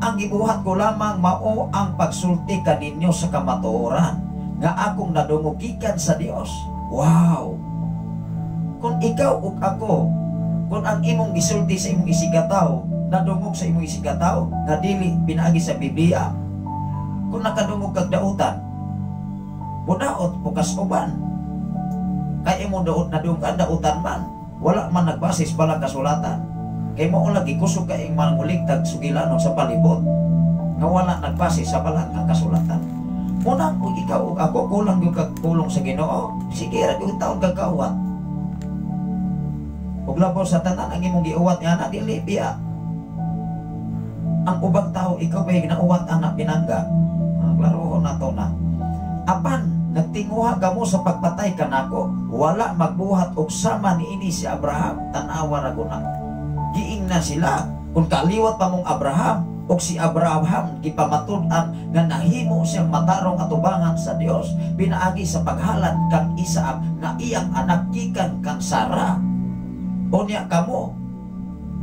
"Ang gibuhat ko lamang mao ang pagsulti kaninyo sa kamatuoran nga akong nadungog gikan sa Dios." Wow! Kung ikaw ug ako, kung ang imong gisulti sa imong isigkatawo, nadungog sa imong isigkatawo, nga dili pinaagi sa Biblia, kung nakadungog kag dautan, mudaot pukas uban. Kay imong daot nadunggan, dautan man. Wala man nagbasis balang kasulatan. Kay mao lagi kusog kay manguligtag sugilanon sa palibot nga wala nagbase sa balang ang kasulatan. Munang kung ikaw ug ako kulang gyud kag pulong sa Ginoo, sige ra gyud taon kag kauwat. Ug labaw sa tanan, ang imong giuwat nga na dili biya ang ubang tao, ikaw ba ginauwat anak pinangga? Ah, klarohon na to na. "Apan nagtinguha kamo sa pagpatay kanako. Wala magbuhat og sama niini si Abraham." Tan-awa ra guna. Giingna sila kung kaliwat pa mong Abraham, og si Abraham gipamatud-an nga nahimo siyang matarong atubangan sa Dios pinaagi sa paghalad kang Isaac nga iyang anak gikan kang Sara. Unya kamo,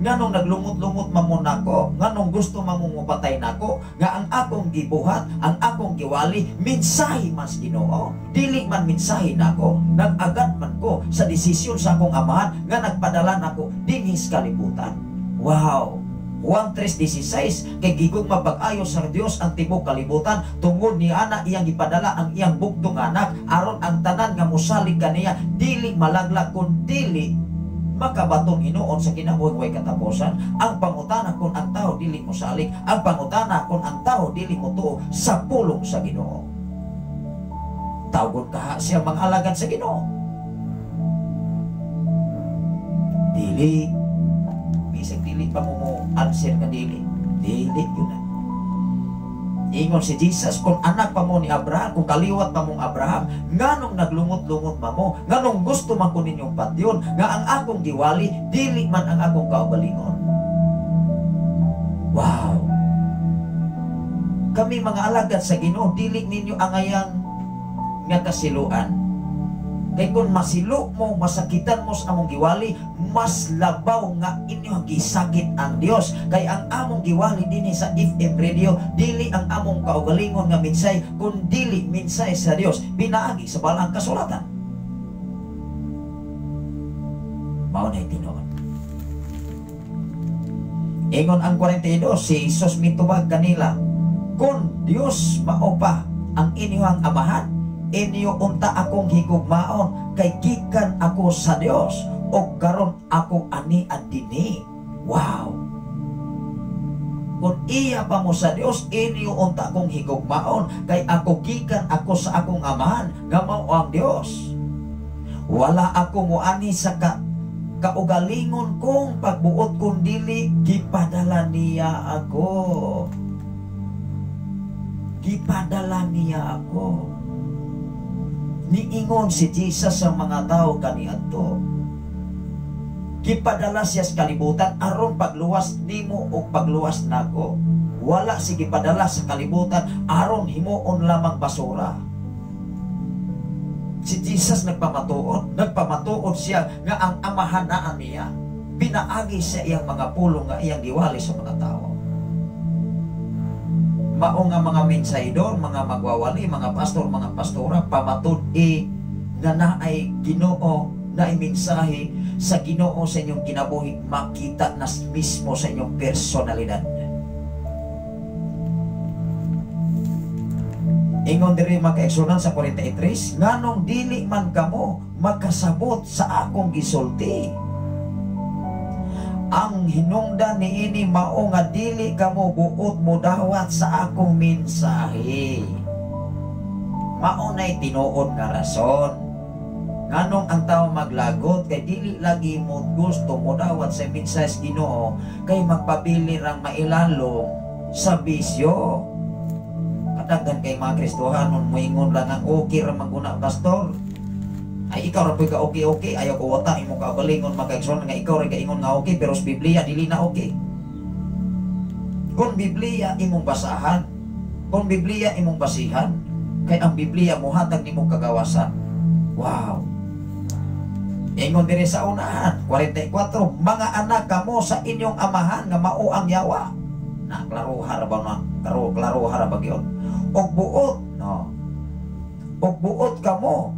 nganong naglumot-lumot man mo nako? Nganong gusto man mo mopatay nako nga ang akong gibuhat, ang akong giwali, mensahe mas Ginoo, dili man mensahe nako? Nag-agad man ko sa desisyon sa akong amahan nga nagpadala nako dinhi sa kalibutan. Wow! Juan 3:16, "Kay gigugma pag-ayo sa Dios ang tibuok kalibutan tungod ni ana iyang gipadala ang iyang bugtong anak aron ang tanan nga mosalig kaniya dili malaglag kun dili makabaton hinuon sa kinabuhing way katapusan." Ang pangutana, kung ang tao dili mosalig. Ang pangutana, kung ang tao dili motuo sa pulong sa Ginoo. Tawgon kaha siya mga alagad sa Ginoo? Dili. Bisag dili pa mo mo answer nga dili. Dili yun na. Ingon si Jesus, "Kung anak pa mo ni Abraham, kung kaliwat pa mong Abraham, nganong naglungot-lungot pa mo, nganong gusto man ko ninyong patyon, nga ang akong giwali, dili man ang akong kaugalingon?" Wow! Kami mga alagad sa Ginoo, dili ninyo angayang nga kasiluan. Kay kung masilo mo, masakitan mo sa among giwali, mas labaw nga inyo gisakit ang Dios. Kay ang among giwali dinhi sa FM Radio, dili ang among kaugalingon nga minsay, kun dili minsay sa Dios, pinaagi sa balang kasulatan. Mao na tinuod. Ingon ang 42, si Jesus mitubag kanila, "Kung Dios mao pa ang inyong amahan, inyo unta akong higugmaon, kay gikan ako sa Dios og karon ako ani adini." Wow! Kung iya pa mo sa Dios, inyo unta akong higugmaon, kay ako gikan ako sa akong amahan nga mao ang Dios. Wala ako moani sa kaugalingon kong pagbuot, kun dili gipadala niya ako. Gipadala niya ako. Niingon si Jesus sa mga tao kaniadto. Gipadala siya sa kalibutan aron pagluwas nimo o pagluwas nako. Wala si gipadala sa kalibutan aron himuon lamang basura. Si Jesus nagpamatuod, nagpamatuod siya nga ang Amahan naa niya. Pinaagi sa iyang mga pulong nga iyang giwali sa mga tao. Mao nga mga mensaydor, mga magwawali, mga pastor, mga pastora, pamatud-i nga naay Ginoo, naay mensahe sa Ginoo sa inyong kinabuhi, makita na mismo sa inyong personalidad. Ingon diri makaigsunan sa 43, nganong dili man kamo makasabot sa akong gisulti. Ang hinungdan niini mao nga dili kamo buot modawat sa akong mensahe. Mao nay tinuod nga rason. Nganong ang tao maglagot kay dili lagi mo gusto modawat sa mensahe sa Ginoo kay magpabili rang mailalom sa bisyo. Kadaghan kay mga Kristohanon moingon lang ang okay ra man guna pastor. Ay ikaw ra puy ka okay okay, ayaw ko wata imong kaugalingon makaigsoon nga ikaw ra kaingon nga okay pero sa Biblia dili na okay. Kung Biblia imong basahan, kung Biblia imong basihan, kay ang Biblia mohatag nimo kagawasan. Wow. Ingon diri sa unahan, 44, mga anak kamo sa inyong amahan nga mao ang yawa. Na klaroha ra ba na? Klaroha ra ba gyud? Og buot, no. Og buot kamo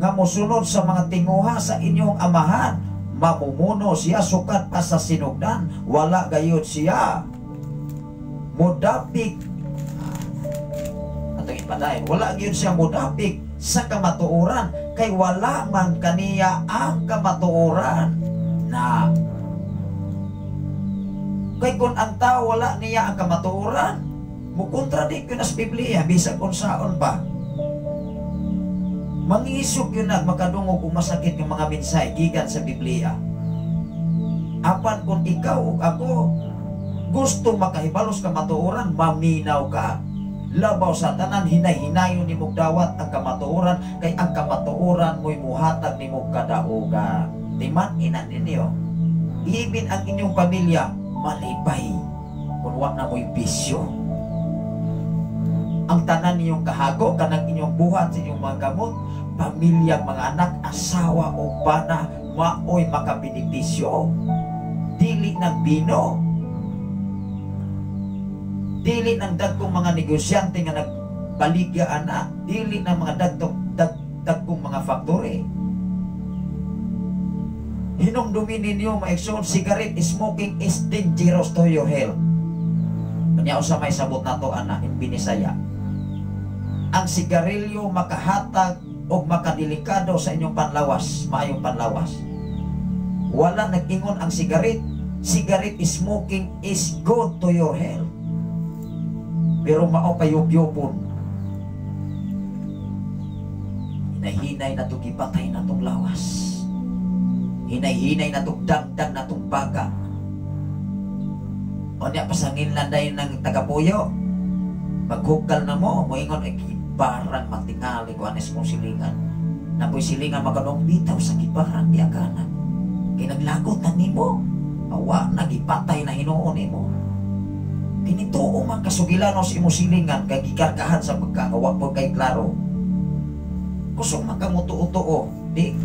nga mosunod sa mga tinguha sa inyong amahan, mamumuno siya sukat pa sa sinugdan, wala gayud siya modapik. Atong ipadayon, wala gayud siya modapik sa kamatuoran kay wala man kaniya ang kamatuoran. Na kay kung ang tao wala niya ang kamatuoran, mukontradik yun as Biblia bisag unsaon pa. Mangisog yun na makadungog kung masakit ng mga mensahe gikan sa Biblia. Apan kung ikaw ug ako gusto makahibalos kamatuoran, maminaw ka. Labaw sa tanan, hinay-hinayon nimong dawat ang kamatuoran, kay ang kamatuoran mo'y muhatag nimong kadaugan. Timan-inan ninyo. Ibin ang inyong pamilya, malipay kung wa na mo'y bisyo. Ang tanan ninyong kahago, kanang inyong buhat sa inyong mga gamot, pamilya, mga anak, asawa o bana, maoy makabenepisyo. Dili ng bino. Dili ng dagkong mga negosyante nga nagbaligya ana, dili ng mga dagkong mga factory. Hinumdumi ninyo maigsoon, cigarette smoking is dangerous to your health. Kanya usa may sabot nato ana in Binisaya. Ang sigarilyo makahatag og makadelikado sa inyong panlawas, maayong panlawas. Wala nag-ingon ang cigarette. Cigarette smoking is good to your health. Pero mao payubyupon. Hinahinay na itong ipatay na itong lawas. Hinay-hinay na itong dagdag na itong baga. O niya, pasangin lang dahil ng tagapuyo. Maghukal na mo, moingon, ay kibarang matingali ko anis mong silingan. Napoy silingan makanong bitaw sa kibarang diaganan. Kinaglagot na nimo, awa nagipatay na hinuon nimo. Kinituo man kasugilano sa imong silingan kay gikargahan sa pagkagawa po kay klaro. Kusog man ka mo tuo-tuo, di.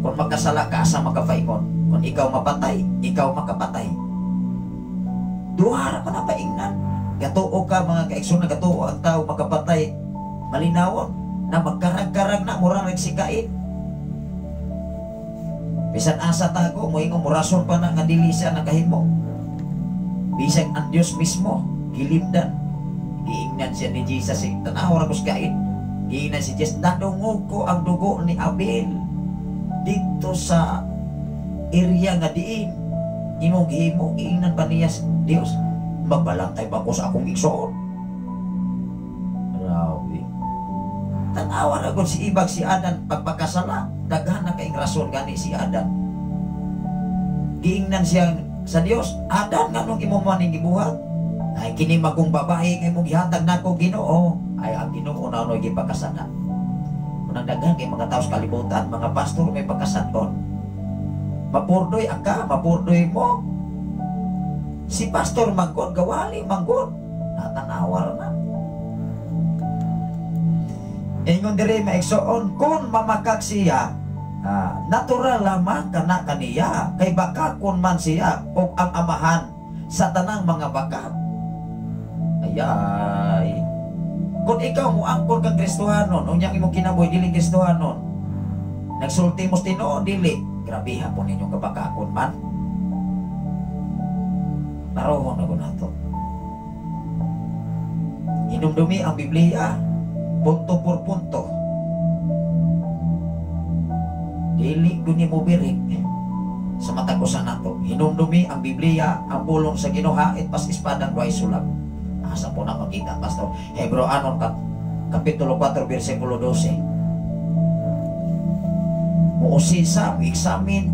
Kung magkasala ka, asa makapaingon. Kung ikaw mapatay, ikaw makapatay. Duha ra pa na paingnan. Gatuo ka mga kaigsoon, gatuo ang tao makapatay. Malinawon na magkarag-karag na murang nagsikain. Bisan asa tago, moingon morason pa na nga dili siya nakahimo. Bisan ang Dios mismo gilimdan. Giingnan siya ni Jesus, tanaw ra kus kain. Giingnan si Jesus, nadungog ko ang dugo ni Abel dito sa area nga diin imong gihimo. Giingnan pa niya sa Dios, magbalantay ba ko sa akong igsoon? Grabe. Tanawa na gud si ibag si Adan pagpakasala, daghan na kaing rason gani si Adan. Giingnan siya sa Dios, Adan, nganong imo man ning gibuhat? Ay kini magong babae nga imong gihatag nako Ginoo. Ay ang Ginoo na ano'y gipakasala. Unang daghan kay mga tao sa kalibutan, mga pastor may pagkasadon. Mapurdoy aka, mapurdoy mo. Si Pastor manggod, gawali manggod. Natanawar na. Ingon diri, maigsoon, kung mamakak siya, natural lamang kana kaniya, kay bakakon man siya og ang amahan sa tanang mga bakak. Ayay. Kung ikaw mo angkon kang Kristohanon, unya imong kinabuhi dili Kristohanon, nagsulti mo tinuod dili, grabe hapon ninyong kabakakon man. Narohon na ko nato. Hinumdumi ang Biblia, punto por punto. Dili ko ni mo birik sa matag usa nato. Hinumdumi ang Biblia, ang pulong sa Ginoo hait pas espadang duhay sulab. Asa po na makita, Pastor? Hebreo anon Kapitulo 4, versikulo 12. Muusisa, examine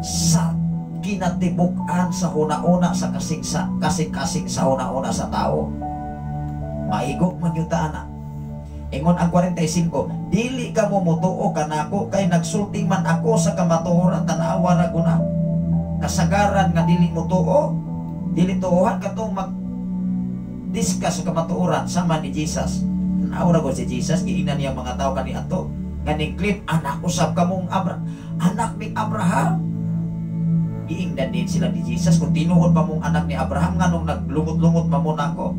sa kinatibuk-an sa huna-una sa kasing sa kasing-kasing sa huna-una sa tao. Maigo man yung taana. Ingon ang 45, "Dili ka mo mutuo kanako kay nagsulti man ako sa kamatuoran." Tanawa ra ko na. Kasagaran nga dili mo tuo, dili tuohan katong mag discuss sa kamatuoran sama ni Jesus. Tanawa ra ko si Jesus, giingnan niya mga tao kani ato. Ganing clip, anak usab kamong Abra, anak ni Abraham. Giingnan din sila ni Jesus, "Kung tinuod pa mong anak ni Abraham, nganong naglungot-lungot pa mo nako?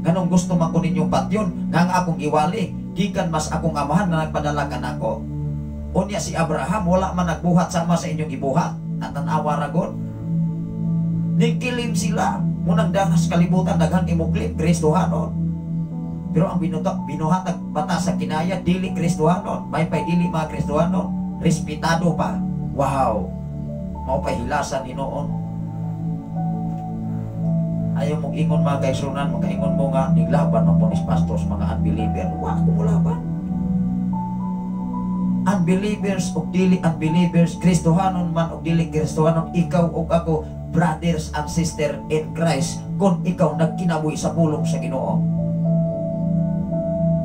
Nganong gusto man ko ninyong patyon, nga ang akong giwali, gikan mas akong amahan nga nagpadala kanako? Unya si Abraham, wala man nagbuhat sama sa inyong gibuhat." Natanawa ragon. Nigkilim sila. Munang danas kalibutan, daghan imuklim, Kristohanon. Pero ang binuta, binuhatag bata sa kinaya, dili Kristohanon. May pay dili mga Kristohanon. Respetado pa. Wow. Mao pa hilasan hinuon. Ayaw mong ingon, mga kaigsuonan, makaingon mo nga, niglaban man po ni pastor sa mga unbeliever. Wa ko mo laban. Unbelievers o dili unbelievers, Kristohanon man o dili Kristohanon, ikaw o ako, brothers and sister in Christ, kung ikaw nagkinabuhi sa pulong sa Ginoo.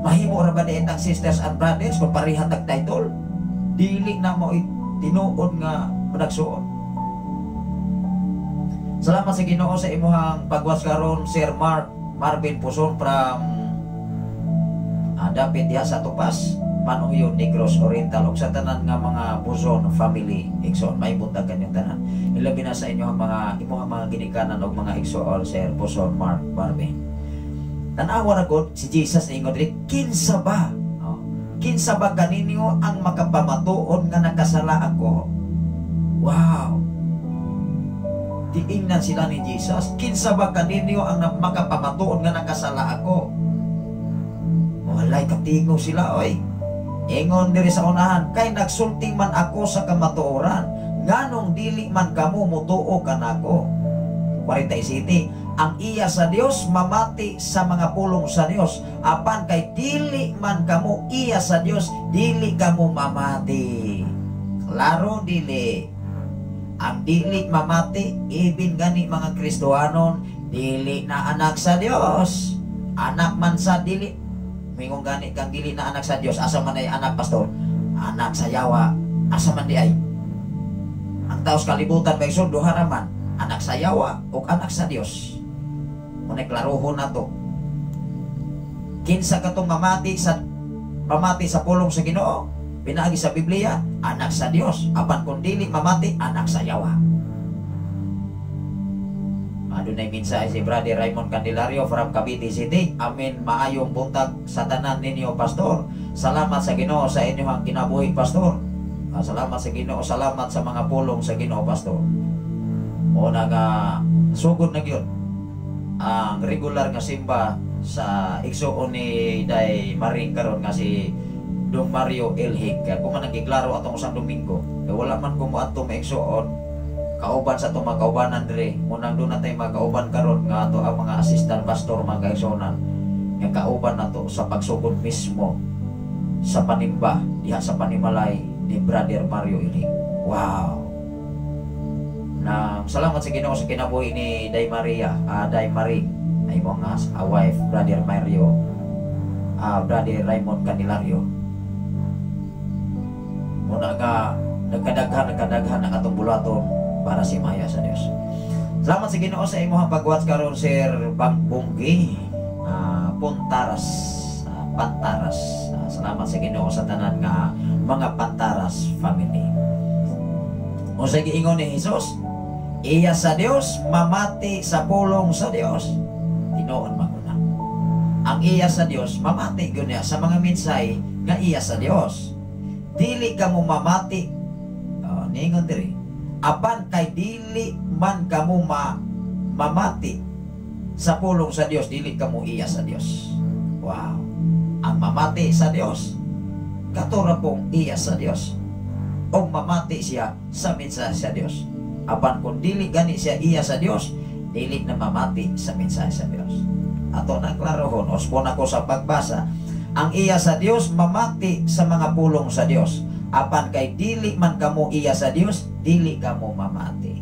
Mahimo ra ba diin ang sisters and brothers kung pareha tag title? Dili na mo tinuod nga managsuon. Salamat sa Ginoo sa imuhang pagwas karon, Sir Mark Marvin Puson from dapit diha sa Tupas, Manuyo, Negros Oriental, ug sa tanan nga mga Puson family, igsoon, may buntag kanyang tanan. Ilabi na sa inyo ang mga imuhang mga ginikanan og mga igsoon, Sir Puson Mark Marvin. Tanawa ra gud si Jesus ningon diri, "Kinsa ba? Oh, kinsa ba kaninyo ang makapamatuod nga nakasala ako?" Wow. Tiingnan sila ni Jesus, "Kinsa ba kaninyo ang makapamatuod nga nakasala ako?" Walay katingo sila, oy. Ingon diri sa unahan, "Kay nagsulti man ako sa kamatuoran, nganong dili man kamo mutuo kanako?" 47, "Ang iya sa Dios mamati sa mga pulong sa Dios, apan kay dili man kamo iya sa Dios, dili kamo mamati." Klaro dili. Ang dili mamati, ibin gani mga Kristohanon, dili na anak sa Dios. Anak man sa dili. Mingon gani kang dili na anak sa Dios, asa man ay anak, Pastor? Anak sa yawa, asa man di ay? Ang taos kalibutan may duha ra man, anak sa yawa o anak sa Dios. Muna'y klarohon na to. Kinsa katong mamati sa pulong sa Ginoo, pinaagi sa Biblia, anak sa Dios. Apan kung dili mamati, anak sa yawa. Adunay mensahe si Brother Raymond Candelario from Cavite City. Amen. Maayong buntag sa tanan ninyo, Pastor. Salamat sa Ginoo sa inyong kinabuhi, Pastor. Salamat sa Ginoo, salamat sa mga pulong sa Ginoo, Pastor. O nga sugod na gyud ang regular nga simba sa igsuon ni Day Maring karon nga si Dong Mario Elhig. Kaya kung man nagkiklaro atong usang Domingo, kaya wala man ko moadto, maigsuon, kauban sa atong mga kaubanan dire. Munang doon natay mga kauban karon nga ato ang mga assistant pastor, mga kaigsuonan, nga kauban nato sa pagsugod mismo sa panimba diha sa panimalay ni Brother Mario Elhig. Wow. Na salamat sa Ginoo sa kinabuhi ni Day Maria, Day Maring, ay mo nga wife Brother Mario, Brother Raymond Candelario. Muna nga Nagkadaghan ang atong bulaton para sa himaya sa Dios. Salamat sa Ginoo sa imong pag-watch karon, Sir Bangbunggi Pontaras, Pantaras. Salamat sa Ginoo sa tanan nga mga Pantaras family. Unsay giingon ni Hesus? Iya sa Dios mamati sa pulong sa Dios. Tinuod man gud na. Ang iya sa Dios mamati gyud niya sa mga mensahe nga iya sa Dios. Dili ka mo mamati. Oh, niingon diri. Apan kay dili man kamo mamati sa pulong sa Dios, dili kamo iya sa Dios. Wow. Ang mamati sa Dios kato ra pong iya sa Dios. O mamati siya sa mensahe sa Dios. Apan kung dili gani siya iya sa Dios, dili na mamati sa mensahe sa Dios. Ato na klarohon, usbon ako sa pagbasa. Ang iya sa Dios mamati sa mga pulong sa Dios. Apan kay dili man kamo iya sa Dios, dili kamo mamati.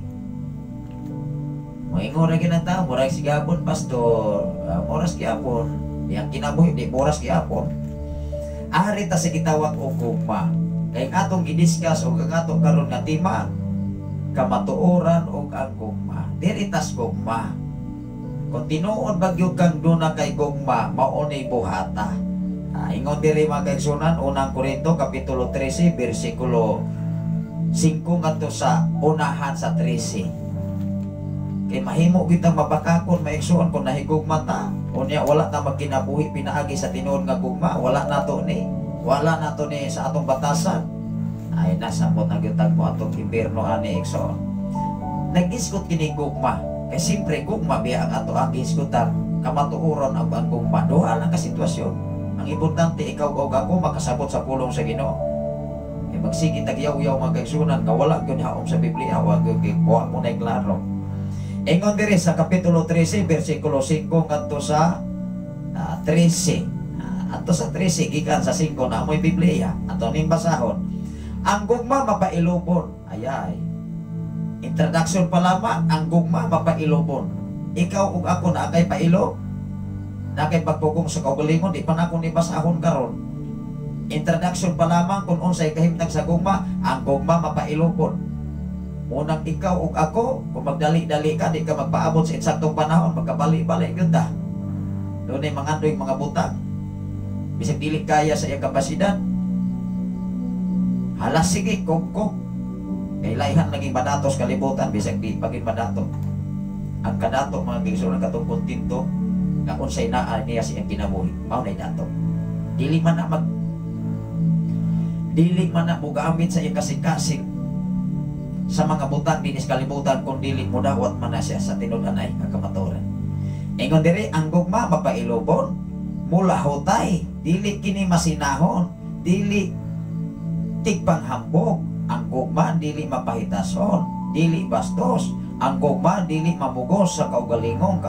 Moingon ra gyud ang tao, murag sigabon, pastor, moras gyapon, di ang kinabuhi, di moras gyapon. Ari ta sa gitawag og gugma. Kay ang atong gidiscuss og ang atong karon nga tema, kamatuoran og ang gugma. Diri tas gugma. Kung tinuod ba gyud kang duna kay gugma, mao ni buhata. Ingon diri, mga kaigsunan, Unang Korinto kapitulo 13 bersikulo 5 ngadto sa unahan sa 13. Kay mahimo kitang mabakakon, maigsuon, kung nahigugma ta. Unya wala ta magkinabuhi pinaagi sa tinuod nga gugma, wala nato ni sa atong batasan. Ay, nasamot na gyud mo atong impierno ani, igsoon. Nagisgot kini gugma. Kay siyempre gugma biya ang ato ang gisgutan, kamatuoran ang ang gugma. Duha lang ka sitwasyon. Ang importante, ikaw og ako makasabot sa pulong sa Ginoo. Kay magsige tagyaw-yaw, mga kaigsunan, nga wala gyud haom sa Biblia, wa gyud wa mo na klaro. Ingon diri sa kapitulo 13 bersikulo 5 ngadto sa 13. Adto sa 13 gikan sa 5 na amoy Biblia. Ato ning basahon. Ang gugma mapailubon. Ayay. Introduction pa lamang, ang gugma mapailubon. Ikaw ug ako, naa kay pailo? Naa kay pagpugong sa kaugalingon? Di pa na ako ni basahon karon. Introduction pa lamang kung unsay kahimtang sa gugma, ang gugma mapailubon. Unang ikaw ug ako, kung magdali-dali ka, di ka magpaabot sa eksaktong panahon, magkabali-bali gyud ta. Doon ay mga mga butang. Bisag dili kaya sa iyang kapasidad. Hala sige, kog-kog. Kay layhan naging madatos kalibutan, bisag di pagin madato. Ang kadato, mga kaigsuonan, katong kontento nga unsay naa niya sa iyang kinabuhi. Mao nay dato. Dili man na mogamit sa iyang kasing-kasing sa mga butang dinis kalibutan kung dili mo dawat man na siya sa tinud-anay nga kamatuoran. Ingon diri, ang gugma mapailubon, mulahutay, dili kini masinahon, dili tigpanghambog. Ang gugma dili mapahitason, dili bastos. Ang gugma dili mamugos sa kaugalingong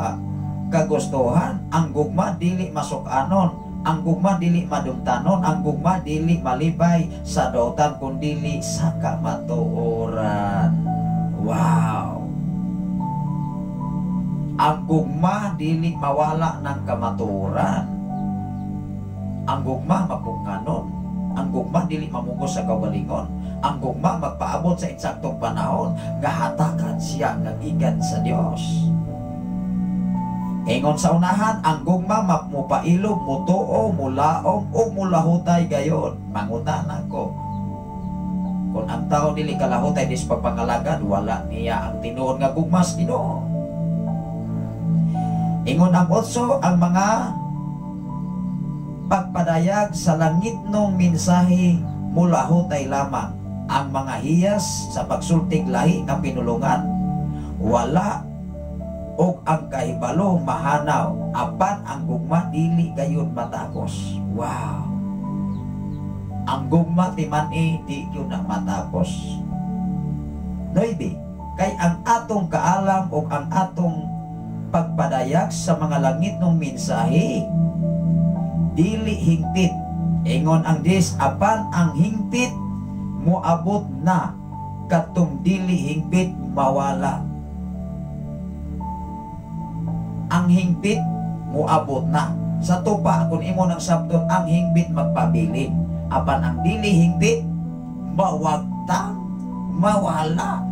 kagustuhan. Ang gugma dili masukanon. Ang gugma dili madumtanon. Ang gugma dili malibay sa dautan kun dili sa kamatuoran. Wow! Ang gugma dili mawala ng kamatuoran. Ang gugma mapunganon. Ang gugma dili mamugos sa kaugalingon. Ang gugma magpaabot sa eksaktong panahon nga hatakan siya nga gikan sa Dios. Ingon sa unahan, ang gugma mupailog, mutuo, mulaom, o mulahutay gayon. Mangutana ko. Kung ang tao dili kalahutay dis pagpangalagad, wala niya ang tinuod nga gugma sa Ginoo. Ingon ang 8, ang mga pagpadayag sa langit nung mensahe mulahutay lamang. Ang mga hiyas sa pagsultig lahi nga pinulungan. Wala og ang kahibalo mahanaw, apan ang gugma dili gayud matapos. Wow. Ang gugma timan-i di gyud na matapos. 9, kay ang atong kaalam og ang atong pagpadayag sa mga langit ng mensahe dili hingpit. Ingon ang 10, apan ang hingpit moabot na, katong dili hingpit mawala. Ang hingpit moabot na. Sa tupa, kung imo nang sabton, ang hingpit magpabilin. Apan ang dili hingpit mawagtang. Mawala.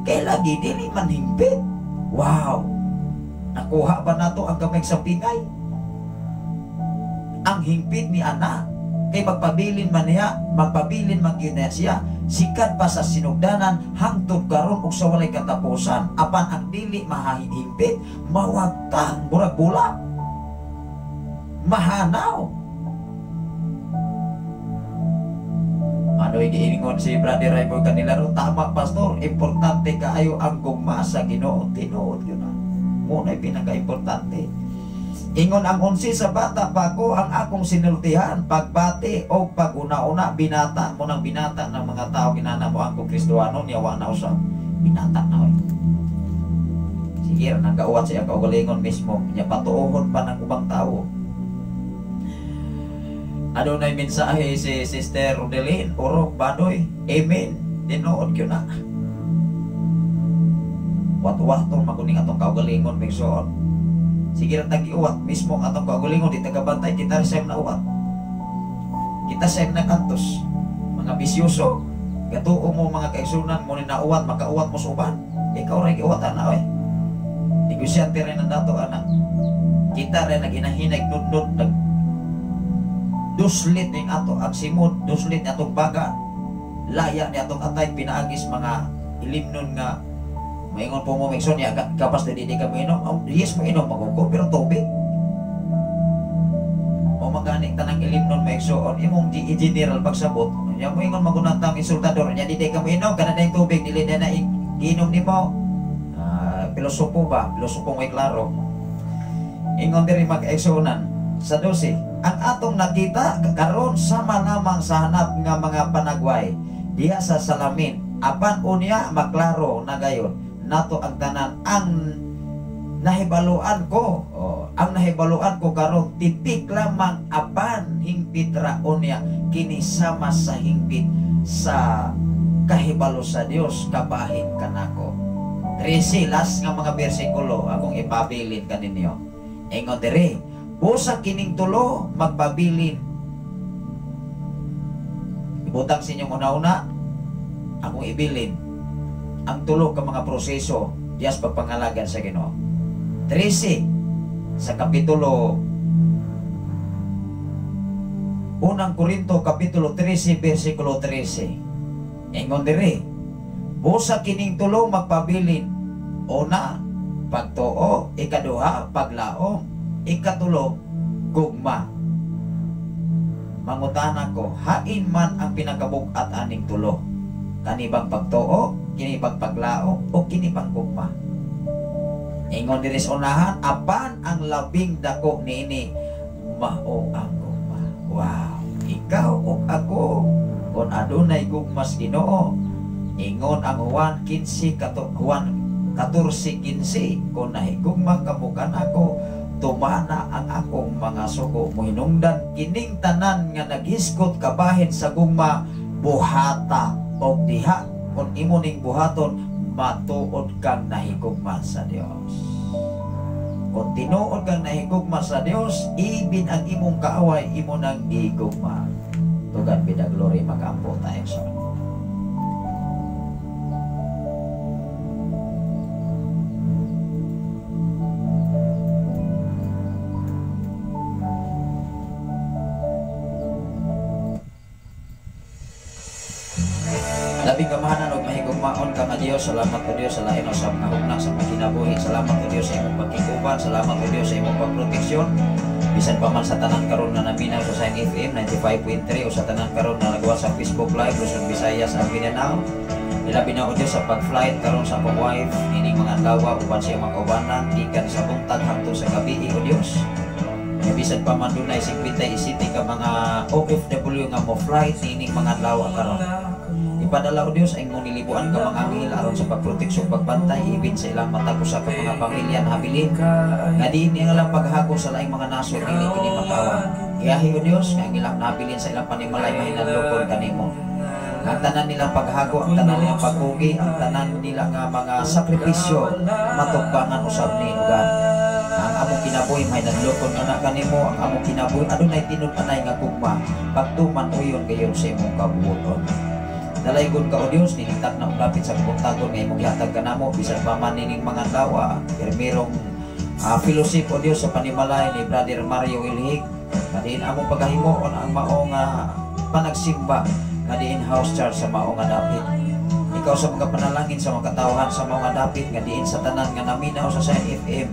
Kay lagi dili man hingpit. Wow. Nakuha ba nato ang gamay sa pingay? Ang hingpit ni ana kay magpabilin man niya, magpabilin man gyud niya siya, sikat pa sa sinugdanan hangtod karon ug sa walay katapusan. Apan ang dili mahahimpit, mawagtang murag bula, mahanaw. Ano giingon si Brother Rayboy Canilaro? Tama, pastor, importante kaayo ang gugma sa Ginoo. Tinuod yun na. Muna'y pinaka-importante. Ingon ang 11 sa bata pa ko ang akong sinultihan, pagbati o pag-una-una, binata mo ng binata ng mga tao kinana mo ang Kristohano niya wa na usab binata na oy. Sige, nangauwat siya kaugalingon mismo, niya patuohon pa ng ubang tao. Adunay mensahe si Sister Rodeline Orok Badoy. Amen. Tinuod gyud na. Wat-waton makuning atong kaugalingon migsuon. Sige ra tag-iuwat mismo ang atong kaugalingon di tagabantay kita ra sayang nauwat. Kita sayang nakantos. Mga bisyoso, gatuo mo mga kaigsunan mo ni nauwat, makauwat mo sa uban. Ikaw ra giuwat ana oy. Negosyante ra nang dato ana. Kita ra naginahinay nudnod nag duslit ning ato ang simod, duslit ni atong baga, laya ni atong atay pinaagis mga ilimnon nga maingon po mo migson niya kapas na di ka mainom. Oh, yes mainom magugo pero tubig. O magani tanang ilimnon maigsoon imong i-general pagsabot. Nya moingon magunantang insultador nya di ka mainom kana na tubig dili na inom nimo. Pilosopo ba? Pilosopo may klaro. Ingon diri mag-igsuonan sa 12. Ang atong nakita karon sama lamang sa hanap nga mga panagway diha sa salamin apan unya maklaro na gayon nato ang tanan ang nahibaluan ko, oh, ang nahibaluan ko karon tipik lamang apan hingpit ra unya kini sama sa hingpit sa kahibalo sa Dios kabahin kanako. 13 last nga mga bersikulo akong ipabilin kaninyo. Ingon diri, busa kining tulo magpabilin. Ibutang sa inyong una-una akong ibilin ang tulo ka mga proseso diyas pagpangalagan sa Ginoo. 13 sa kapitulo Unang Korinto kapitulo 13 bersikulo 13. Ingon diri, busa kining tulo magpabilin. Una, pagtuo, ikaduha, paglaom, ikatulo, gugma. Mangutana ko, hain man ang pinakabug-at aning tulo? Kanibang pagtuo, kinibang paglao, o kinibang gugma? Ingon diri sa unahan, apan ang labing dako niini mao ang gugma. Wow, ikaw ug ako kung adunay gugma sa Ginoo. Ingon ang Juan 15 Juan 14:15, kung nahigugma kamo kanako, tumana ang akong mga sugo. Mohinungdan kining tanan nga naghisgot kabahin sa gugma, buhata og diha kung imo ning buhaton, matuod kang nahigugma sa Dios. Kung tinuod kang nahigugma sa Dios, ibin ang imong kaaway, imo nang gigugma. To God be the glory. Magampo tayo sa labing kamahanan og mahigugmaon ka nga Dios. Salamat o Dios sa lain usab nga hugna sa kinabuhi. Salamat o Dios sa imong pagkikuban. Salamat o Dios sa imong pagproteksyon. Bisan pa man sa tanan karon nga naminaw sa Sign FM 95.3 o sa tanan karon nga nagawa sa Facebook Live Luzon, Visayas ug Mindanao. Ilabi na o Dios sa pag-flight karon sa akong wife nining mga adlaw uban siya mga kaubanan gikan sa buntag hangtod sa gabi o Dios. Bisan pa man dunay 57 ka mga OFW nga mo flight nining mga adlaw karon. Ipadala o Dios ang imong nilibuan ka mga anghel aron sa pagproteksyon, pagbantay ibin sa ilang matag usa ka mga pamilya na habilin nga diin ang ilang paghago sa laing mga nasod dili kini makawa. Giyahi o Dios nga ang ilang nabilin sa ilang panimalay mahinadlokon kanimo. Ang tanan nilang paghago, ang tanan nilang pagkugi, ang tanan nila nga mga sakripisyo matukbangan usab ni ugan. Ang among kinabuhi mahinadlokon nga na kanimo, ang among kinabuhi adunay tinud-anay nga gugma pagtuman uyon gayon sa imong kabuoton. Dalaygon ka, O Dios, niningtak na dapit sa kabuntagon nga imong gihatag kanamo bisan pa man nining mga adlaw, pirmirong fellowship, O Dios, sa panimalay ni Brother Mario Ilhig. Nga diin among pagahimuon ang mao nga panagsimba nga diin house church sa mao nga dapit. Ikaw sa mga panalangin sa mga katawhan sa mga dapit nga diin sa tanan nga naminaw sa Shine FM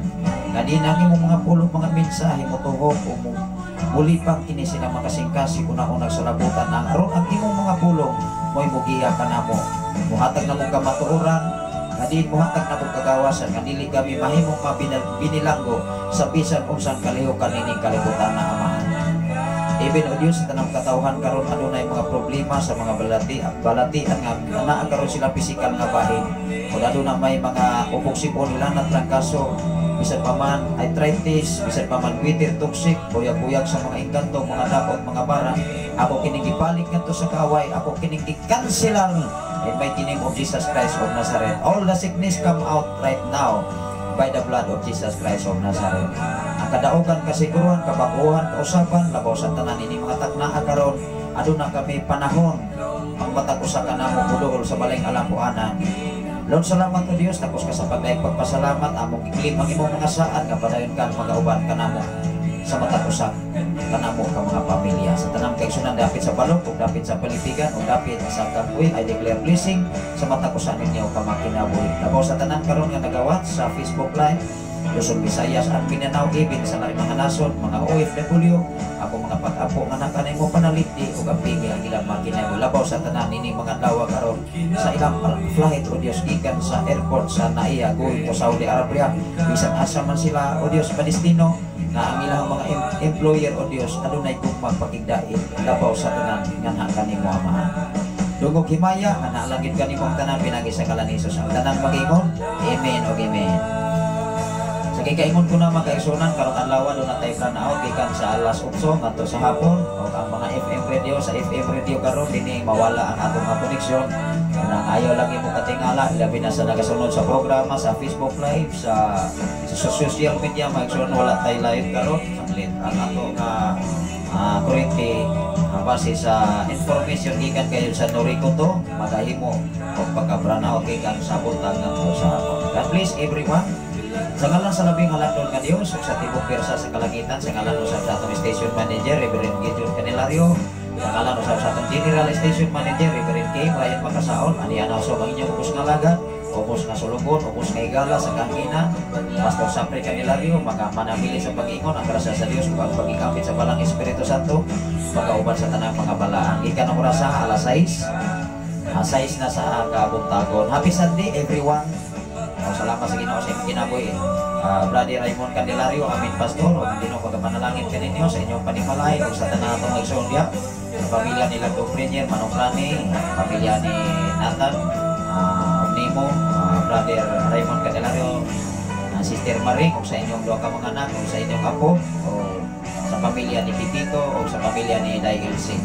nga diin ang imong mga pulong, mga mensahe motuhok o mo mulipang kini sila makasingkasi una-unag sa labutan ang aron ang imong mga pulong mo'y mugiya kanamo, muhatag na mong kamatuoran nga diin muhatag na mong kagawasan nga dili kami mahimong mabinilanggo sa bisan unsang kalihukan nining kalibutan na, Amahan. Even, O Dios, sa tanang katawhan karon adunay mga problema sa mga balatian nga naa karon sila pisikal nga bahin. O aduna may mga ubog sipon nila na trangkaso, bisan pa man arthritis, bisan pa man bitter toxic, buyag-buyag sa mga engkanto, mga daot, mga bara. Ako kining gibalik ngadto sa kaaway, ako kining gikanselan in mighty name of Jesus Christ of Nazareth. All the sickness come out right now by the blood of Jesus Christ of Nazareth. Ang kadaugan, kasiguruhan, kabaguhan, kausaban, labaw sa tanan ini mga taknaa karon, aduna kami panahon ang matag usa ka namo muduol sa balay alampuanan. Lord, salamat, O Dios, takos ka sa pagdaig pagpasalamat, among i-claim ang imong mga saad nga padayon kang magauban kanamo sa matag usa kanamo ka mga pamilya. Sa tanang kaigsunan dapit sa balok, ug dapit sa palipigan, ug dapit sa kapoy, I declare blessing sa matag usa ninyo ka makinabuhi. Labaw sa tanan karon nga nagawat sa Facebook Live, Luzon, Visayas at Mindanao, even sa laing mga nasod, mga OFW, ako mga pag-apo nga nakanay mo panalipdi ug apigi ang ilang makinabuhi. Labaw sa tanan ini mga adlaw karon sa ilang flight, O Dios, gikan sa airport sa NAIA going to Saudi Arabia. Bisan asa man sila, O Dios, padestino nga ang ilang mga employer, O Dios, adunay gugma, pakigdait, labaw sa tanan nga naa kanimo, Amahan. Dungog himaya nga naalangit kanimo ang tanan pinagi sa ngalan ni Jesus. Ang tanan mag-ingon, "Amen ug amen." Sa kikaingon ko na, mga kaigsunan, karong adlaw duna tay brown out gikan sa alas 8 ngadto sa hapon ug ang mga FM radio, sa FM radio karon dinhi mawala ang atong mga koneksyon. Nang ayaw lang imo katingala, labi na sa nagasunod sa programa sa Facebook Live, sa social media, mga igsoon, wala tay live karon sanglit ang ato nga kuryente, base sa information gikan kayo sa Norico to magahimo og pagka brown out gikan sa buntag ngadto sa hapon. God bless everyone. Sa ngalan sa labing halangdon nga Dios ug sa tibok pwersa sa kalangitan, sa ngalan usab sa atong station manager, Reverend Gideon Canelario, sa ngalan usab sa atong general station manager, Reverend K. Brian Makasaon, aniya na usab ang inyong ubos nga alagad, ubos nga sulugon, ubos nga higala sa kahanginan, Pastor Sapre Canelario, maka manamili sa pag-ingon, ang grasya sa Dios ug ang pagikapit sa Balaang Espiritu Santo, magauban sa tanang mga balaan. Gikan ang orasa alas 6, 6 na sa kabuntagon. Happy Sunday, everyone. O, salamat sa Ginoo sa imong kinabuhi. Brother Raymond Candelario, amin pastor, o Ginoo pagkapanalangin kaninyo sa inyong panimalay o sa tanan atong igsoon diya. Sa pamilya nila do Premier Manong Rani, pamilya ni Nathan, Nemo, Brother Raymond Candelario, Sister Maring, o sa inyong duha ka mga anak, o sa inyong apo, o sa pamilya ni Pipito, o sa pamilya ni Day Ilse.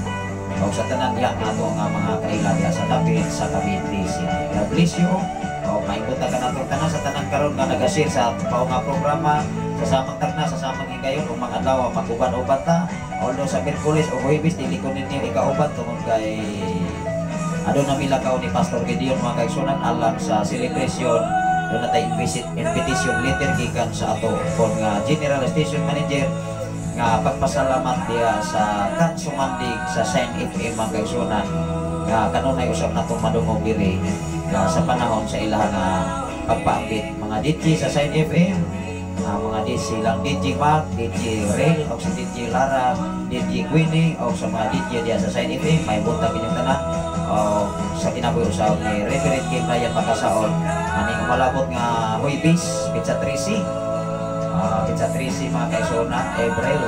O sa tanan diha nga ato nga mga kaila diha sa dapit sa Cavite City. God bless you. O maibutag ka natong tanan sa tanan karon nga nagashare sa pao nga programa sa samang tagna, sa samang higayon ug mga adlaw mag-uban-uban ta. Although sa Miyerkules o Huwebes dili ko ninyo ikauban tungod kay aduna mi lakaw ni Pastor Gideon, mga kaigsunan, alang sa celebration. Duna tay visit invitation letter gikan sa ato kon nga General Station Manager nga pagpasalamat diha sa Kansumandig sa Shine FM, mga kaigsunan, nga kanunay usab natong madungog diri nga sa panahon sa ilaha nga pagpaambit mga DJ sa Shine FM, mga DJ lang, DJ Mac, DJ Rail o si DJ Lara, DJ Queenie o sa mga DJ diha sa Shine FM, may buntag inyong tanan. O sa kinabuhi usab ni Reverend Kim Ryan Makasaon aning umalabot nga Huwebes, petsa 13, petsa 13, mga kaigsunan, April,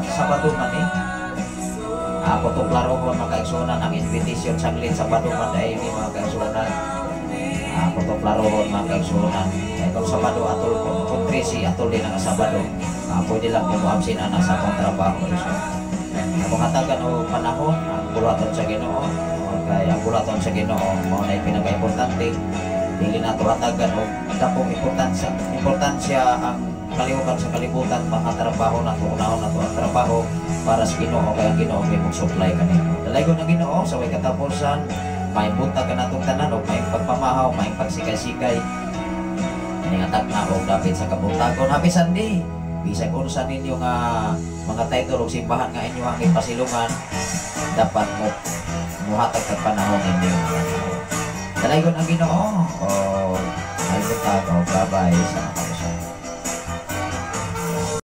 Sabado man ni. Ako to klaro ko, mga kaigsunan, ang invitation sanglit Sabado man dahil ni, mga kaigsunan. Ako to klaro ko, mga kaigsunan. Kaya kung Sabado atol ko, kung 13 atol din ang Sabado. Pwede lang kung absent ana sa akong trabaho. So, ako hatagan o panahon ang buluhaton sa Ginoo. Kaya ang buluhaton sa Ginoo mao na pinaka-importante. Dili nato hatagan og dakong importansya importansya ang kalihukan sa kalibutan, mga trabaho nato, unahon nato ang trabaho para sa Ginoo kay ang Ginoo may supply kanimo. Dalaygon ang Ginoo sa way katapusan. May buntag kanatong tanan og may pagpamahaw, may pagsikay-sikay. Ini nga takna og dapit sa kabuntagon. Happy Sunday! Bisag unsa ninyo nga mga title og simbahan nga inyo ang ipasilungan, dapat mo muhatag kag panahon ninyo mga tao. Dalaygon ang Ginoo. O ay buntag o bye-bye sa mga kabusong.